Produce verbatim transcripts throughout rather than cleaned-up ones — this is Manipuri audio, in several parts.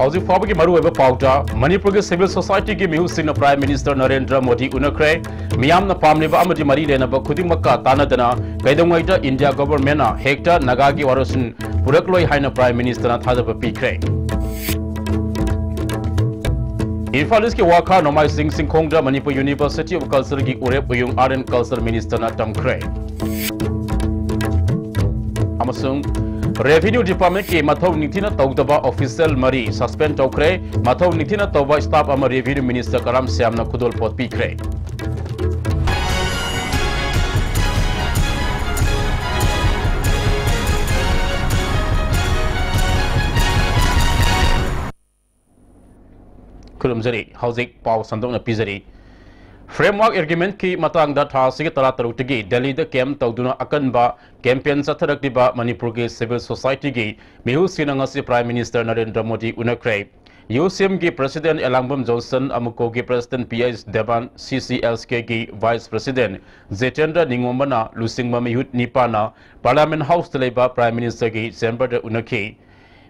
ꯍꯧꯖꯤꯛ ꯐꯥꯎꯕꯒꯤ ꯃꯔꯨꯑꯣꯏꯕ ꯄꯥꯎꯗ, ꯃꯅꯤꯄꯨꯔꯒꯤ civil society ꯒꯤ ꯃꯤꯍꯨꯠꯁꯤꯡꯅ Prime Minister ꯅꯔꯦꯟꯗ꯭ꯔ ꯃꯣꯗꯤ ꯎꯅꯈ꯭ꯔꯦ꯫ ꯃꯤꯌꯥꯝꯅ ꯄꯥꯝꯂꯤꯕ ꯑꯃꯗꯤ ꯃꯔꯤ ꯂꯩꯅꯕ ꯈꯨꯗꯤꯡꯃꯛꯀ ꯇꯥꯟꯅꯗꯅ ꯀꯩꯗꯧꯉꯩꯗ India Government ꯅ ꯍꯦꯛꯇ ꯅꯥꯒꯥꯒꯤ ꯋꯥꯔꯣꯜꯁꯤꯡ ꯄꯨꯔꯛꯂꯣꯏ ꯍꯥꯏꯅ Prime Minister ꯅ ꯊꯥꯖꯕ ꯄꯤꯈ꯭ꯔꯦ꯫ ꯏꯝꯐꯥꯜ ꯏꯁꯀꯤ ꯋꯥꯈꯥ ꯅꯣꯡꯃꯥꯏꯖꯤꯡ ꯆꯤꯡꯈꯣꯡꯗ Manipur University of Culture ꯒꯤ ꯎꯔꯦꯞ ꯎꯌꯨꯡ Art and Culture Minister ꯅ ꯇꯝꯈ꯭ꯔꯦ꯫ ꯑꯃꯁꯨꯡ Revenue Department ꯀꯤ ꯃꯊꯧ ꯅꯤꯡꯊꯤꯅ ꯇꯧꯗꯕ official ꯃꯔꯤ suspend ꯇꯧꯈ꯭ꯔꯦ꯫ ꯃꯊꯧ ꯅꯤꯡꯊꯤꯅ ꯇꯧꯕ staff ꯑꯃ Revenue Minister ꯀꯔꯥꯝ ꯁ꯭ꯌꯥꯝꯅ ꯈꯨꯗꯣꯜꯄꯣꯠ ꯄꯤꯈ꯭ꯔꯦ꯫ ꯈꯨꯔꯨꯝꯖꯔꯤ꯫ ꯍꯧꯖꯤꯛ ꯄꯥꯎ ꯁꯟꯗꯣꯛꯅ ꯄꯤꯖꯔꯤ꯫ Framework Agreement ꯀꯤ ꯃꯇꯥꯡꯗ ꯊꯥ ꯑꯁꯤꯒꯤ ꯇꯔꯥꯇꯔꯨꯛꯇꯒꯤ ꯗꯦꯜꯂꯤꯗ camp ꯇꯧꯗꯨꯅ ꯑꯀꯟꯕ campaign ꯆꯠꯊꯔꯛꯂꯤꯕ ꯃꯅꯤꯄꯨꯔꯒꯤ civil society ꯒꯤ ꯃꯤꯍꯨꯠꯁꯤꯡꯅ ꯉꯁꯤ Prime Minister ꯅꯔꯦꯟꯗ꯭ꯔ ꯃꯣꯗꯤ ꯎꯅꯈ꯭ꯔꯦ꯫ ꯌꯨ ꯁꯤ ꯑꯦꯝ ꯒꯤ President ꯑꯦꯂꯥꯡꯕꯝ ꯖꯣꯟꯁꯟ, ꯑꯃꯨꯀꯣꯒꯤ President P H Deban, C C L ꯀꯦ ꯒꯤ Vice President ꯖꯤꯇꯦꯟꯗ꯭ꯔ ꯅꯤꯉꯣꯝꯕꯅ ꯂꯨꯆꯤꯡꯕ ꯃꯤꯍꯨꯠ ꯅꯤꯄꯥꯟꯅ Parliament House ꯇ ꯂꯩꯕ Prime Minister ꯒꯤ chamber ꯗ ꯎꯅꯈꯤ꯫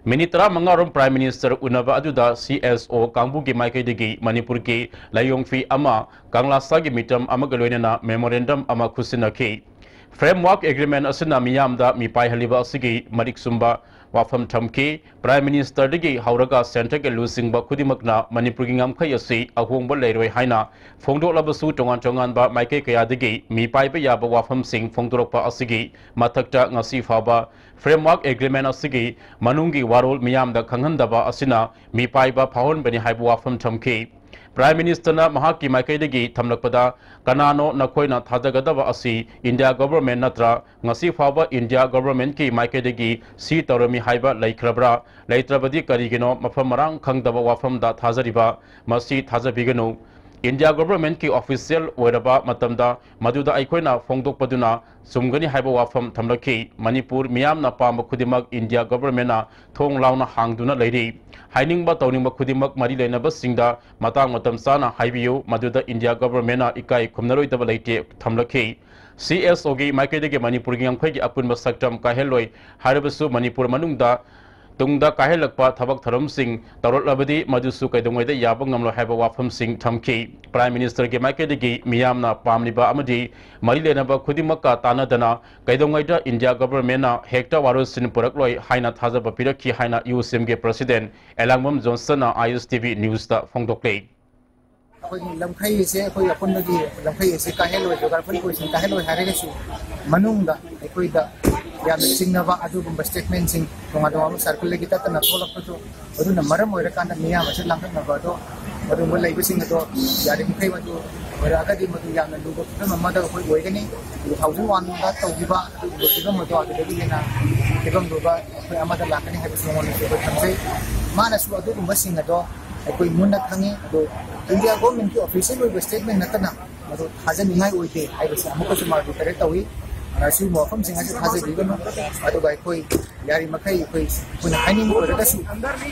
ꯃꯤꯅꯤꯠ ꯇꯔꯥꯃꯉꯥ ꯔꯣꯝ Prime Minister ꯎꯅꯕ ꯑꯗꯨꯗ ꯁꯤ ꯑꯦꯁ ꯑꯣ ꯀꯥꯡꯕꯨꯒꯤ ꯃꯥꯏꯀꯩꯗꯒꯤ ꯃꯅꯤꯄꯨꯔꯒꯤ ꯂꯥꯏꯌꯣꯡꯐꯤ ꯑꯃ, ꯀꯪꯂꯥꯁꯥꯒꯤ ꯃꯤꯇꯝ ꯑꯃꯒ ꯂꯣꯏꯅꯅ memorandum ꯑꯃ ꯈꯨꯠꯁꯤꯟꯅꯈꯤ꯫ Framework Agreement ꯑꯁꯤꯅ ꯃꯤꯌꯥꯝꯗ ꯃꯤꯄꯥꯏꯍꯜꯂꯤꯕ ꯑꯁꯤꯒꯤ ꯃꯔꯤꯛ ꯆꯨꯝꯕ ꯋꯥꯐꯝ ꯊꯝꯈꯤ꯫ Prime Minister ꯗꯒꯤ ꯍꯧꯔꯒ centre ꯒꯤ ꯂꯨꯆꯤꯡꯕ ꯈꯨꯗꯤꯡꯃꯛꯅ ꯃꯅꯤꯄꯨꯔꯒꯤ ꯉꯝꯈꯩ ꯑꯁꯤ ꯑꯍꯣꯡꯕ ꯂꯩꯔꯣꯏ ꯍꯥꯏꯅ ꯐꯣꯡꯗꯣꯛꯂꯕꯁꯨ, ꯇꯣꯉꯥꯟ ꯇꯣꯉꯥꯟꯕ ꯃꯥꯏꯀꯩ ꯀꯌꯥꯗꯒꯤ ꯃꯤꯄꯥꯏꯕ ꯌꯥꯕ ꯋꯥꯐꯝꯁꯤꯡ ꯐꯣꯡꯗꯣꯔꯛꯄ ꯑꯁꯤꯒꯤ ꯃꯊꯛꯇ ꯉꯁꯤ ꯐꯥꯎꯕ Framework Agreement ꯑꯁꯤꯒꯤ ꯃꯅꯨꯡꯒꯤ ꯋꯥꯔꯣꯜ ꯃꯤꯌꯥꯝꯗ ꯈꯪꯍꯟꯗꯕ ꯑꯁꯤꯅ ꯃꯤꯄꯥꯏꯕ ꯐꯥꯎꯍꯟꯕꯅꯤ ꯍꯥꯏꯕ ꯋꯥꯐꯝ ꯊꯝꯈꯤ꯫ Prime Minister ꯅ ꯃꯍꯥꯛꯀꯤ ꯃꯥꯏꯀꯩꯗꯒꯤ ꯊꯝꯂꯛꯄꯗ, "ꯀꯅꯥꯅꯣ ꯅꯈꯣꯏꯅ ꯊꯥꯖꯒꯗꯕ ꯑꯁꯤ? India Government ꯅꯠꯇ꯭ꯔꯥ? ꯉꯁꯤ ꯐꯥꯎꯕ India Government ꯀꯤ ꯃꯥꯏꯀꯩꯗꯒꯤ ꯁꯤ ꯇꯧꯔꯝꯃꯤ ꯍꯥꯏꯕ ꯂꯩꯈ꯭ꯔꯕ꯭ꯔꯥ? ꯂꯩꯇ꯭ꯔꯕꯗꯤ ꯀꯔꯤꯒꯤꯅꯣ? ꯃꯐꯝ ꯃꯔꯥꯡ ꯈꯪꯗꯕ ꯋꯥꯐꯝꯗ ꯊꯥꯖꯔꯤꯕ, ꯃꯁꯤ ꯊꯥꯖꯕꯤꯒꯅꯨ꯫ India Government ꯀꯤ official ꯑꯣꯏꯔꯕ ꯃꯇꯝꯗ ꯃꯗꯨꯗ ꯑꯩꯈꯣꯏꯅ ꯐꯣꯡꯗꯣꯛꯄꯗꯨꯅ ꯆꯨꯝꯒꯅꯤ" ꯍꯥꯏꯕ ꯋꯥꯐꯝ ꯊꯝꯂꯛꯈꯤ꯫ ꯃꯅꯤꯄꯨꯔ ꯃꯤꯌꯥꯝꯅ ꯄꯥꯝꯕ ꯈꯨꯗꯤꯡꯃꯛ India Government ꯅ ꯊꯣꯡ ꯂꯥꯎꯅ ꯍꯥꯡꯗꯨꯅ ꯂꯩꯔꯤ꯫ ꯍꯥꯏꯅꯤꯡꯕ ꯇꯧꯅꯤꯡꯕ ꯈꯨꯗꯤꯡꯃꯛ ꯃꯔꯤ ꯂꯩꯅꯕꯁꯤꯡꯗ ꯃꯇꯥꯡ ꯃꯇꯝ ꯆꯥꯅ ꯍꯥꯏꯕꯤꯌꯨ, ꯃꯗꯨꯗ India Government ꯅ ꯏꯀꯥꯏ ꯈꯨꯝꯅꯔꯣꯏꯗꯕ ꯂꯩꯇꯦ ꯊꯝꯂꯛꯈꯤ꯫ ꯁꯤ ꯑꯦꯁ ꯑꯣ ꯒꯤ ꯃꯥꯏꯀꯩꯗꯒꯤ ꯃꯅꯤꯄꯨꯔꯒꯤ ꯉꯝꯈꯩꯒꯤ ꯑꯄꯨꯟꯕ ꯁꯛꯇꯝ ꯀꯥꯏꯍꯜꯂꯣꯏ ꯍꯥꯏꯔꯕꯁꯨ, ꯃꯅꯤꯄꯨꯔ ꯃꯅꯨꯡꯗ ꯇꯨꯡꯗ ꯀꯥꯏꯍꯜꯂꯛꯄ ꯊꯕꯛ ꯊꯧꯔꯝꯁꯤꯡ ꯇꯧꯔꯛꯂꯕꯗꯤ ꯃꯗꯨꯁꯨ ꯀꯩꯗꯧꯉꯩꯗ ꯌꯥꯕ ꯉꯝꯂꯣꯏ ꯍꯥꯏꯕ ꯋꯥꯐꯝꯁꯤꯡ ꯊꯝꯈꯤ꯫ Prime Minister ꯒꯤ ꯃꯥꯏꯀꯩꯗꯒꯤ ꯃꯤꯌꯥꯝꯅ ꯄꯥꯝꯂꯤꯕ ꯑꯃꯗꯤ ꯃꯔꯤ ꯂꯩꯅꯕ ꯈꯨꯗꯤꯡꯃꯛꯀ ꯇꯥꯟꯅꯗꯅ ꯀꯩꯗꯧꯉꯩꯗ India Government ꯅ ꯍꯦꯛꯇ ꯋꯥꯔꯣꯏꯁꯤꯟ ꯄꯨꯔꯛꯂꯣꯏ ꯍꯥꯏꯅ ꯊꯥꯖꯕ ꯄꯤꯔꯛꯈꯤ ꯍꯥꯏꯅ ꯌꯨ ꯁꯤ ꯑꯦꯝ ꯒꯤ President ꯑꯦꯂꯥꯡꯕꯝ ꯖꯣꯟꯁꯟꯅ ꯑꯥꯏ ꯑꯦꯁ ꯇꯤ ꯚꯤ News ꯇ ꯐꯣꯡꯗꯣꯛꯂꯤ꯫ ꯑꯩꯈꯣꯏꯒꯤ ꯂꯝꯈꯩ ꯑꯁꯦ, ꯑꯩꯈꯣꯏ ꯑꯄꯨꯟꯕꯒꯤ ꯂꯝꯈꯩ ꯑꯁꯦ ꯀꯥꯏꯍꯜꯂꯣꯏ, ꯖꯣꯒ꯭ꯔꯥꯐꯤꯀꯦꯜ ꯄꯣꯖꯤꯁꯟ ꯀꯥꯏꯍꯜꯂꯣꯏ ꯍꯥꯏꯔꯒꯁꯨ, ꯃꯅꯨꯡꯗ ꯑꯩꯈꯣꯏꯗ ꯌꯥꯝꯅ ꯆꯤꯡꯅꯕ ꯑꯗꯨꯒꯨꯝꯕ ꯁ꯭ꯇꯦꯠꯃꯦꯟꯁꯤꯡ ꯇꯣꯉꯥꯟ ꯇꯣꯉꯥꯟꯕ ꯁꯥꯔꯀꯜꯗꯒꯤ ꯇꯠꯇꯅ ꯊꯣꯛꯂꯛꯄꯗꯣ, ꯑꯗꯨꯅ ꯃꯔꯝ ꯑꯣꯏꯔꯀꯥꯟꯗ ꯃꯤꯌꯥꯝ ꯑꯁꯤ ꯂꯥꯡꯇꯛꯅꯕ ꯑꯗꯣ, ꯑꯗꯨꯒꯨꯝꯕ ꯂꯩꯕꯁꯤꯡ ꯑꯗꯣ ꯌꯥꯔꯤꯃꯈꯩ ꯃꯗꯨ ꯑꯣꯏꯔꯛꯑꯒꯗꯤ ꯃꯗꯨ ꯌꯥꯝꯅ ꯂꯨꯕ ꯐꯤꯕꯝ ꯑꯃꯗ ꯑꯩꯈꯣꯏ ꯑꯣꯏꯒꯅꯤ꯫ ꯇꯨ ꯊꯥꯎꯖꯟ ꯋꯥꯟꯗ ꯇꯧꯈꯤꯕ ꯑꯗꯨꯒꯨꯝꯕ ꯐꯤꯕꯝ ꯑꯗꯣ ꯑꯗꯨꯗꯒꯤ ꯍꯦꯟꯅ ꯐꯤꯕꯝ ꯂꯨꯕ ꯑꯩꯈꯣꯏ ꯑꯃꯗ ꯂꯥꯛꯀꯅꯤ ꯍꯥꯏꯕꯁꯤ ꯃꯉꯣꯟꯗꯁꯨ ꯑꯩꯈꯣꯏ ꯊꯝꯖꯩ꯫ ꯃꯥꯅꯁꯨ ꯑꯗꯨꯒꯨꯝꯕꯁꯤꯡ ꯑꯗꯣ ꯑꯩꯈꯣꯏ ꯃꯨꯟꯅ ꯈꯪꯉꯤ꯫ ꯑꯗꯣ ꯏꯟꯗꯤꯌꯥ ꯒꯣꯔꯃꯦꯟꯒꯤ ꯑꯣꯐꯤꯁꯤꯌꯦꯜ ꯑꯣꯏꯕ ꯁ꯭ꯇꯦꯠꯃꯦꯟ ꯅꯠꯇꯅ ꯃꯗꯨ ꯊꯥꯖꯅꯤꯡꯉꯥꯏ ꯑꯣꯏꯗꯦ ꯍꯥꯏꯕꯁꯤ ꯑꯃꯨꯛꯀꯁꯨ ꯃꯥ ꯔꯤꯄꯤꯠ ꯇꯧꯏ꯫ ꯑꯗꯨꯅ ꯁꯤꯒꯨꯝꯕ ꯋꯥꯐꯝꯁꯤꯡ ꯑꯁꯤ ꯊꯥꯖꯕꯤꯒꯅꯨ꯫ ꯑꯗꯨꯒ ꯑꯩꯈꯣꯏ ꯌꯥꯔꯤꯃꯈꯩ ꯑꯩꯈꯣꯏ, ꯑꯩꯈꯣꯏꯅ ꯍꯥꯏꯅꯤꯡꯕ ꯑꯣꯏꯔꯒꯁꯨ,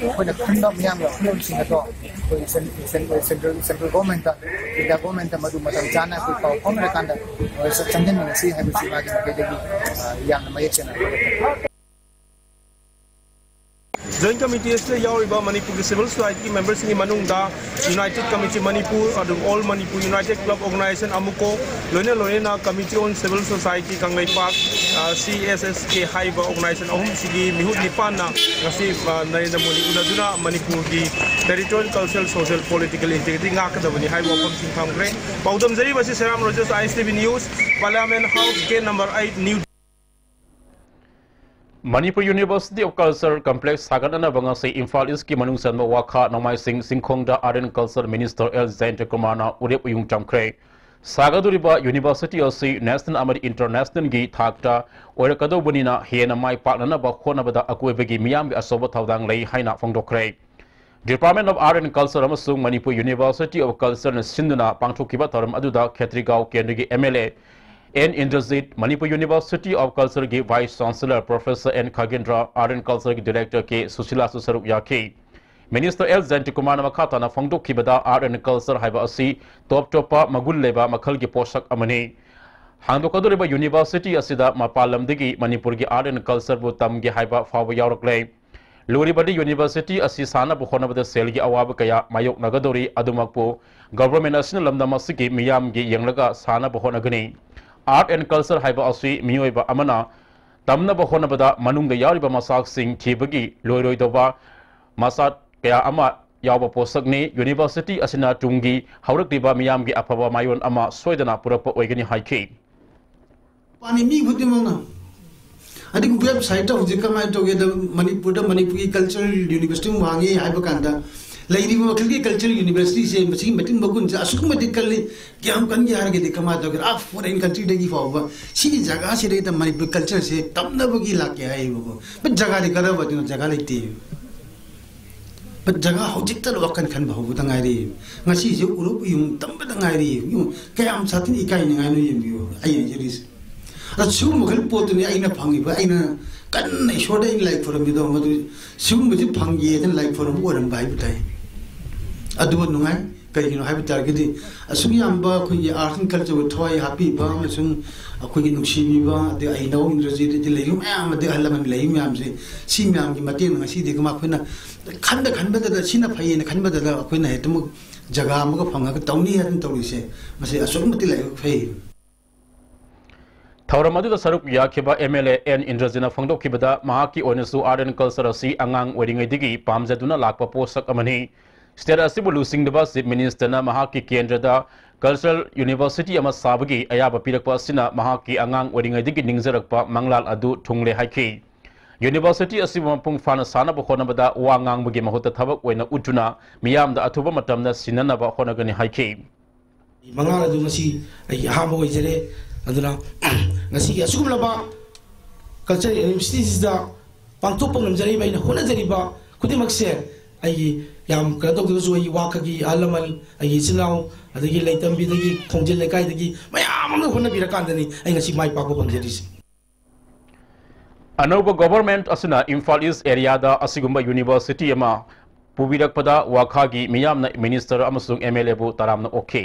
ꯑꯩꯈꯣꯏꯅ ꯈꯟꯕ ꯃꯤꯌꯥꯝꯒꯤ ꯋꯥꯈꯜꯂꯣꯟꯁꯤꯡ ꯑꯗꯣ ꯑꯩꯈꯣꯏ ꯁꯦꯟ-, ꯁꯦꯟ-, ꯁꯦꯟꯇ꯭ꯔꯦꯜ, ꯁꯦꯟꯇ꯭ꯔꯦꯜ ꯒꯣꯔꯃꯦꯟꯇ, ꯏꯟꯗꯤꯌꯥ ꯒꯣꯔꯃꯦꯟꯇ ꯃꯗꯨ ꯃꯇꯝ ꯆꯥꯅ ꯑꯩꯈꯣꯏ ꯄꯥꯎ ꯐꯥꯎꯅꯔꯀꯥꯟꯗ, ꯑ, ꯆꯪꯁꯤꯟꯃꯤꯟꯅꯁꯤ ꯍꯥꯏꯕꯁꯤ ꯃꯥꯒꯤ ꯃꯥꯏꯀꯩꯗꯒꯤ, ꯑ, ꯌꯥꯝꯅ ꯃꯌꯦꯛ ꯁꯦꯡꯅ ꯍꯥꯏꯖꯒꯦ꯫ ꯖꯣꯏꯟ ꯀꯃꯤꯇꯤ ꯑꯁꯤꯗ ꯌꯥꯎꯔꯤꯕ ꯃꯅꯤꯄꯨꯔꯒꯤ ꯁꯤꯚꯤꯜ ꯁꯣꯁꯥꯏꯇꯤꯒꯤ ꯃꯦꯝꯕꯔꯁꯤꯡꯒꯤ ꯃꯅꯨꯡꯗ ꯌꯨꯅꯥꯏꯇꯦꯠ ꯀꯃꯤꯇꯤ ꯃꯅꯤꯄꯨꯔ, ꯑꯗꯨꯒ all Manipur united club organisation, ꯑꯃꯨꯀꯣ, ꯂꯣꯏꯅ ꯂꯣꯏꯅꯅ committee on civil society Kangleipak, ꯑ, ꯁꯤ ꯑꯦꯁ ꯑꯦꯁ ꯀꯦ ꯍꯥꯏꯔꯤꯕ ꯑꯣꯔꯒꯅꯥꯏꯖꯦꯁꯟ ꯑꯍꯨꯝꯁꯤꯒꯤ ꯃꯤꯍꯨꯠ ꯅꯤꯄꯥꯟꯅ ꯉꯁꯤ, ꯑ, ꯅꯔꯦꯟꯗ꯭ꯔ ꯃꯣꯗꯤ ꯎꯅꯗꯨꯅ ꯃꯅꯤꯄꯨꯔꯒꯤ territorial, cultural, social, political integrity ꯉꯥꯛꯀꯗꯕꯅꯤ ꯍꯥꯏꯕ ꯋꯥꯐꯝꯁꯤꯡ ꯊꯝꯈ꯭ꯔꯦ꯫ ꯄꯥꯎꯗꯝꯖꯔꯤꯕ ꯑꯁꯤ Seram Rogers, I S T V news, parliament house, gate number eight, new Manipur University of Culture Complex ꯁꯥꯒꯠꯅꯅꯕ ꯉꯁꯤ ꯏꯝꯐꯥꯜ ꯏꯁꯀꯤ ꯃꯅꯨꯡ ꯆꯟꯕ ꯋꯥꯈꯥ ꯅꯣꯡꯃꯥꯏꯁꯤꯡ ꯆꯤꯡꯈꯣꯡꯗ Art and Culture Minister L ꯖꯌꯟꯇꯀꯨꯃꯥꯔꯅ ꯎꯔꯦꯞ ꯎꯌꯨꯡ ꯆꯝꯈ꯭ꯔꯦ꯫ ꯁꯥꯒꯗꯧꯔꯤꯕ ꯌꯨꯅꯤꯚꯔꯁꯤꯇꯤ ꯑꯁꯤ ꯅꯦꯁꯅꯦꯜ ꯑꯃꯗꯤ ꯏꯟꯇꯔꯅꯦꯁꯅꯦꯜꯒꯤ ꯊꯥꯛꯇ ꯑꯣꯏꯔꯛꯀꯗꯧꯕꯅꯤꯅ ꯍꯦꯟꯅ ꯃꯥꯏ ꯄꯥꯛꯅꯅꯕ ꯍꯣꯠꯅꯕꯗ ꯑꯀꯣꯏꯕꯒꯤ ꯃꯤꯌꯥꯝꯒꯤ ꯑꯆꯧꯕ ꯊꯧꯗꯥꯡ ꯂꯩ ꯍꯥꯏꯅ ꯐꯣꯡꯗꯣꯛꯈ꯭ꯔꯦ꯫ Department of Art and Culture ꯑꯃꯁꯨꯡ ꯃꯅꯤꯄꯨꯔ University of Culture ꯅ ꯁꯤꯟꯗꯨꯅ ꯄꯥꯡꯊꯣꯛꯈꯤꯕ ꯊꯧꯔꯝ ꯑꯗꯨꯗ ꯈꯦꯇ꯭ꯔꯤꯒꯥꯎ ꯀꯦꯟꯗ꯭ꯔꯒꯤ M L A N Indrajit, Manipur University of Culture ꯒꯤ Vice Chancellor Professor N Khagendra, Art and Culture ꯒꯤ Director ꯀꯦ ꯁꯨꯁꯤꯂꯥꯁꯨ ꯁꯔꯨꯛ ꯌꯥꯈꯤ꯫ Minister ꯑꯦꯜ ꯖꯌꯟꯇꯀꯨꯃꯥꯔꯅ ꯃꯈꯥ ꯇꯥꯅ ꯐꯣꯡꯗꯣꯛꯈꯤꯕꯗ, Art and Culture ꯍꯥꯏꯕ ꯑꯁꯤ ꯇꯣꯞ ꯇꯣꯞꯄ ꯃꯒꯨꯟ ꯂꯩꯕ ꯃꯈꯜꯒꯤ ꯄꯣꯠꯁꯛ ꯑꯃꯅꯤ꯫ ꯍꯥꯡꯗꯣꯛꯀꯗꯧꯔꯤꯕ ꯌꯨꯅꯤꯚꯔꯁꯤꯇꯤ ꯑꯁꯤꯗ ꯃꯄꯥꯟ ꯂꯝꯗꯒꯤ ꯃꯅꯤꯄꯨꯔꯒꯤ Art and Culture ꯕꯨ ꯇꯝꯒꯦ ꯍꯥꯏꯕ ꯐꯥꯎꯕ ꯌꯥꯎꯔꯛꯂꯦ꯫ ꯂꯨꯔꯤꯕꯗꯤ ꯌꯨꯅꯤꯚꯔꯁꯤꯇꯤ ꯑꯁꯤ ꯁꯥꯅꯕ ꯍꯣꯠꯅꯕꯗ ꯁꯦꯜꯒꯤ ꯑꯋꯥꯕ ꯀꯌꯥ ꯃꯥꯌꯣꯛꯅꯒꯗꯧꯔꯤ, ꯑꯗꯨꯃꯛꯄꯨ ꯒꯚꯔꯟꯃꯦꯟꯠ ꯑꯁꯤꯅ ꯂꯝꯗꯝ ꯑꯁꯤꯒꯤ ꯃꯤꯌꯥꯝꯒꯤ ꯌꯦꯡꯂꯒ ꯁꯥꯅꯕ ꯍꯣꯠꯅꯒꯅꯤ꯫ ꯑꯥꯔꯠ ꯑꯦꯟ ꯀꯜꯆꯔ ꯍꯥꯏꯕ ꯑꯁꯤ ꯃꯤꯑꯣꯏꯕ ꯑꯃꯅ ꯇꯝꯅꯕ ꯍꯣꯠꯅꯕꯗ ꯃꯅꯨꯡꯗ ꯌꯥꯎꯔꯤꯕ ꯃꯆꯥꯛꯁꯤꯡ ꯊꯤꯕꯒꯤ ꯂꯣꯏꯔꯣꯏꯗꯧꯕ ꯃꯆꯥꯛ ꯀꯌꯥ ꯑꯃ ꯌꯥꯎꯕ ꯄꯣꯠꯁꯛꯅꯤ꯫ ꯌꯨꯅꯤꯚꯔꯁꯤꯇꯤ ꯑꯁꯤꯅ ꯇꯨꯡꯒꯤ ꯍꯧꯔꯛꯂꯤꯕ ꯃꯤꯌꯥꯝꯒꯤ ꯑꯐꯕ ꯃꯥꯌꯣꯟ ꯑꯃ ꯁꯣꯏꯗꯅ ꯄꯨꯔꯛꯄ ꯑꯣꯏꯒꯅꯤ ꯍꯥꯏꯈꯤ꯫ ꯄꯥꯝꯃꯤ ꯃꯤ ꯈꯨꯗꯤꯡꯃꯛꯅ꯫ ꯑꯗꯨꯒ ꯋꯦꯕꯁꯥꯏꯠꯇ ꯍꯧꯖꯤꯛ ꯀꯃꯥꯏꯅ ꯇꯧꯒꯦꯗ, ꯃꯅꯤꯄꯨꯔꯗ ꯃꯅꯤꯄꯨꯔꯒꯤ ꯀꯜꯆꯔꯦꯜ ꯌꯨꯅꯤꯚꯔꯁꯤꯇꯤ ꯑꯃ ꯍꯥꯡꯉꯤ ꯍꯥꯏꯕ ꯀꯥꯟꯗ, ꯂꯩꯔꯤꯕ ꯃꯈꯜꯒꯤ ꯀꯜꯆꯔꯦꯜ ꯌꯨꯅꯤꯚꯔꯁꯤꯇꯤꯁꯦ ꯃꯁꯤꯒꯤ ꯃꯇꯤꯟ ꯃꯒꯨꯟꯁꯦ ꯑꯁꯨꯛꯀꯤ ꯃꯇꯤꯛ ꯀꯜꯂꯤ, ꯀꯌꯥꯝ ꯀꯟꯒꯦ ꯍꯥꯏꯔꯒꯗꯤ ꯀꯃꯥꯏꯅ ꯇꯧꯒꯦ, ꯑꯥ, ꯐꯣꯔꯦꯟ ꯀꯟꯇ꯭ꯔꯤꯗꯒꯤ ꯐꯥꯎꯕ ꯁꯤꯒꯤ ꯖꯒꯥꯁꯤꯗꯩꯗ ꯃꯅꯤꯄꯨꯔ ꯀꯜꯆꯔꯁꯦ ꯇꯝꯅꯕꯒꯤ ꯂꯥꯛꯀꯦ ꯍꯥꯏꯌꯦꯕꯀꯣ꯫ But ꯖꯒꯥꯗꯤ ꯀꯗꯥꯏꯋꯥꯏꯗꯅꯣ? ꯖꯒꯥ ꯂꯩꯇꯦ꯫ But ꯖꯒꯥ ꯍꯧꯖꯤꯛꯇ ꯋꯥꯈꯜ ꯈꯟꯕ ꯍꯧꯕꯗ ꯉꯥꯏꯔꯤ꯫ ꯉꯁꯤꯁꯦ ꯎꯔꯨꯞ ꯌꯨꯝ ꯇꯝꯕꯗ ꯉꯥꯏꯔꯤ꯫ ꯌꯨꯝ ꯀꯌꯥꯝ ꯁꯥꯊꯤꯅ ꯏꯀꯥꯏꯅꯤꯡꯉꯥꯏꯅꯣ ꯌꯦꯡꯕꯤꯌꯨ꯫ ꯑꯩ ꯍꯥꯏꯖꯔꯤꯁꯦ꯫ ꯑꯗ ꯁꯤꯒꯨꯝꯕ ꯃꯈꯜ ꯄꯣꯠꯇꯨꯅꯤ ꯑꯩꯅ ꯐꯪꯉꯤꯕ, ꯑꯩꯅ ꯀꯟꯅ ꯏꯁꯣꯔꯗ ꯑꯩꯅ ꯂꯥꯏ ꯈꯨꯔꯝꯃꯤꯗꯣ, ꯃꯗꯨ ꯁꯤꯒꯨꯝꯕꯁꯤ ꯐꯪꯒꯦꯗꯅ ꯂꯥꯏ ꯈꯨꯔꯝꯕ ꯑꯣꯏꯔꯝꯕ ꯍꯥꯏꯕ ꯇꯥꯏ꯫ ꯑꯗꯨꯕꯨ ꯅꯨꯡꯉꯥꯏ꯫ ꯀꯔꯤꯒꯤꯅꯣ ꯍꯥꯏꯕ ꯇꯥꯔꯒꯗꯤ, ꯑꯁꯨꯛ ꯌꯥꯝꯕ ꯑꯩꯈꯣꯏꯒꯤ ꯑꯥꯔꯠ ꯑꯦꯟ ꯀꯜꯆꯔꯕꯨ ꯊꯋꯥꯏ ꯍꯥꯞꯄꯤꯕ ꯑꯃꯁꯨꯡ ꯑꯩꯈꯣꯏꯒꯤ ꯅꯨꯡꯁꯤꯕꯤꯕ, ꯑꯗꯩ ꯑꯩꯅꯧ ꯏꯟꯗ꯭ꯔꯖꯤꯠ, ꯑꯗꯩ ꯂꯩꯔꯤꯕ ꯃꯌꯥꯝ, ꯑꯗꯩ ꯑꯍꯜ ꯂꯃꯟ ꯂꯩꯔꯤꯕ ꯃꯌꯥꯝꯁꯦ, ꯁꯤ ꯃꯌꯥꯝꯒꯤ ꯃꯇꯦꯡꯅ ꯉꯁꯤꯗꯤ ꯑꯩꯈꯣꯏꯅ ꯈꯟꯗ ꯈꯟꯕꯗꯗ, ꯁꯤꯅ ꯐꯩꯌꯦꯅ ꯈꯟꯕꯗꯗ ꯑꯩꯈꯣꯏꯅ ꯍꯦꯛꯇꯃꯛ ꯖꯒꯥ ꯑꯃꯒ ꯐꯪꯉꯒ ꯇꯧꯅꯤ ꯍꯥꯏꯗꯅ ꯇꯧꯔꯤꯁꯦ, ꯃꯁꯤ ꯑꯁꯨꯛꯀꯤ ꯃꯇꯤꯛ ꯂꯥꯏꯕꯛ ꯐꯩ꯫ ꯊꯧꯔꯝ ꯑꯗꯨꯗ ꯁꯔꯨꯛ ꯌꯥꯈꯤꯕ ꯑꯦꯝ ꯑꯦꯜ ꯑꯦ ꯑꯦꯟ ꯏꯟꯗ꯭ꯔꯖꯤꯠꯅ ꯐꯣꯡꯗꯣꯛꯈꯤꯕꯗ, ꯃꯍꯥꯛꯀꯤ ꯑꯣꯏꯅꯁꯨ ꯑꯥꯔꯠ ꯑꯦꯟ ꯀꯜꯆꯔ ꯑꯁꯤ ꯑꯉꯥꯡ ꯑꯣꯏꯔꯤꯉꯩꯗꯒꯤ ꯄꯥꯝꯖꯗꯨꯅ ꯂꯥꯛꯄ ꯄꯣꯠꯁꯛ ꯑꯃꯅꯤ꯫ ꯁ꯭ꯇꯦꯠ ꯑꯁꯤꯕꯨ ꯂꯨꯆꯤꯡꯂꯤꯕ ꯆꯤꯐ ꯃꯤꯅꯤꯁꯇꯔꯅ ꯃꯍꯥꯛꯀꯤ ꯀꯦꯟꯗ꯭ꯔꯗ ꯀꯜꯆꯔꯦꯜ ꯌꯨꯅꯤꯚꯔꯁꯤꯇꯤ ꯑꯃ ꯁꯥꯕꯒꯤ ꯑꯌꯥꯕ ꯄꯤꯔꯛꯄ ꯑꯁꯤꯅ ꯃꯍꯥꯛꯀꯤ ꯑꯉꯥꯡ ꯑꯣꯏꯔꯤꯉꯩꯗꯒꯤ ꯅꯤꯡꯖꯔꯛꯄ ꯃꯪꯂꯥꯜ ꯑꯗꯨ ꯊꯨꯡꯂꯦ ꯍꯥꯏꯈꯤ꯫ ꯌꯨꯅꯤꯚꯔꯁꯤꯇꯤ ꯑꯁꯤꯕꯨ ꯃꯄꯨꯡ ꯐꯥꯅ ꯁꯥꯅꯕ ꯍꯣꯠꯅꯕꯗ ꯋꯥ ꯉꯥꯡꯕꯒꯤ ꯃꯍꯨꯠꯇ ꯊꯕꯛ ꯑꯣꯏꯅ ꯎꯠꯇꯨꯅ ꯃꯤꯌꯥꯝꯗ ꯑꯊꯨꯕ ꯃꯇꯝꯗ ꯁꯤꯟꯅꯅꯕ ꯍꯣꯠꯅꯒꯅꯤ ꯍꯥꯏꯈꯤ꯫ ꯃꯉꯥ ꯑꯗꯨ ꯉꯁꯤ ꯑꯩꯒꯤ ꯑꯍꯥꯟꯕ ꯑꯣꯏꯖꯔꯦ꯫ ꯑꯗꯨꯅ ꯉꯁꯤꯒꯤ ꯑꯁꯤꯒꯨꯝꯂꯕ ꯀꯜꯆꯔꯦꯜ ꯌꯨꯅꯤꯚꯔꯁꯤꯇꯤꯁꯤꯗ ꯄꯥꯡꯊꯣꯛꯄ ꯉꯝꯖꯔꯤꯕ ꯑꯩꯅ ꯍꯣꯠꯅꯖꯔꯤꯕ ꯈꯨꯗꯤꯡꯃꯛꯁꯦ ꯑꯩꯒꯤ ꯌꯥꯝ ꯀꯩꯅꯣ ꯇꯧꯗ꯭ꯔꯒꯁꯨ ꯑꯩꯒꯤ ꯋꯥꯈꯛꯀꯤ ꯑꯍꯜ ꯂꯃꯟ, ꯑꯩꯒꯤ ꯏꯆꯤꯜ ꯏꯅꯥꯎ, ꯑꯗꯒꯤ ꯂꯩꯇꯝꯕꯤꯗꯒꯤ ꯈꯣꯡꯖꯦꯜ ꯂꯩꯀꯥꯏꯗꯒꯤ ꯃꯌꯥꯝ ꯑꯃ ꯍꯣꯠꯅꯕꯤꯔꯀꯥꯟꯗꯅꯤ ꯑꯩ ꯉꯁꯤ ꯃꯥꯏ ꯄꯥꯛꯄ ꯐꯪꯖꯔꯤꯁꯦ꯫ ꯑꯅꯧꯕ ꯒꯣꯚꯔꯟꯃꯦꯟꯠ ꯑꯁꯤꯅ ꯏꯝꯐꯥꯜ ꯏꯁ ꯑꯦꯔꯤꯌꯥꯗ ꯑꯁꯤꯒꯨꯝꯕ ꯌꯨꯅꯤꯚꯔꯁꯤꯇꯤ ꯑꯃ ꯄꯨꯕꯤꯔꯛꯄꯗ ꯋꯥꯈꯥꯒꯤ ꯃꯤꯌꯥꯝꯅ ꯃꯤꯅꯤꯁꯇꯔ ꯑꯃꯁꯨꯡ ꯑꯦꯝ ꯑꯦꯜ ꯑꯦꯕꯨ ꯇꯔꯥꯝꯅ ꯑꯣꯛꯈꯤ꯫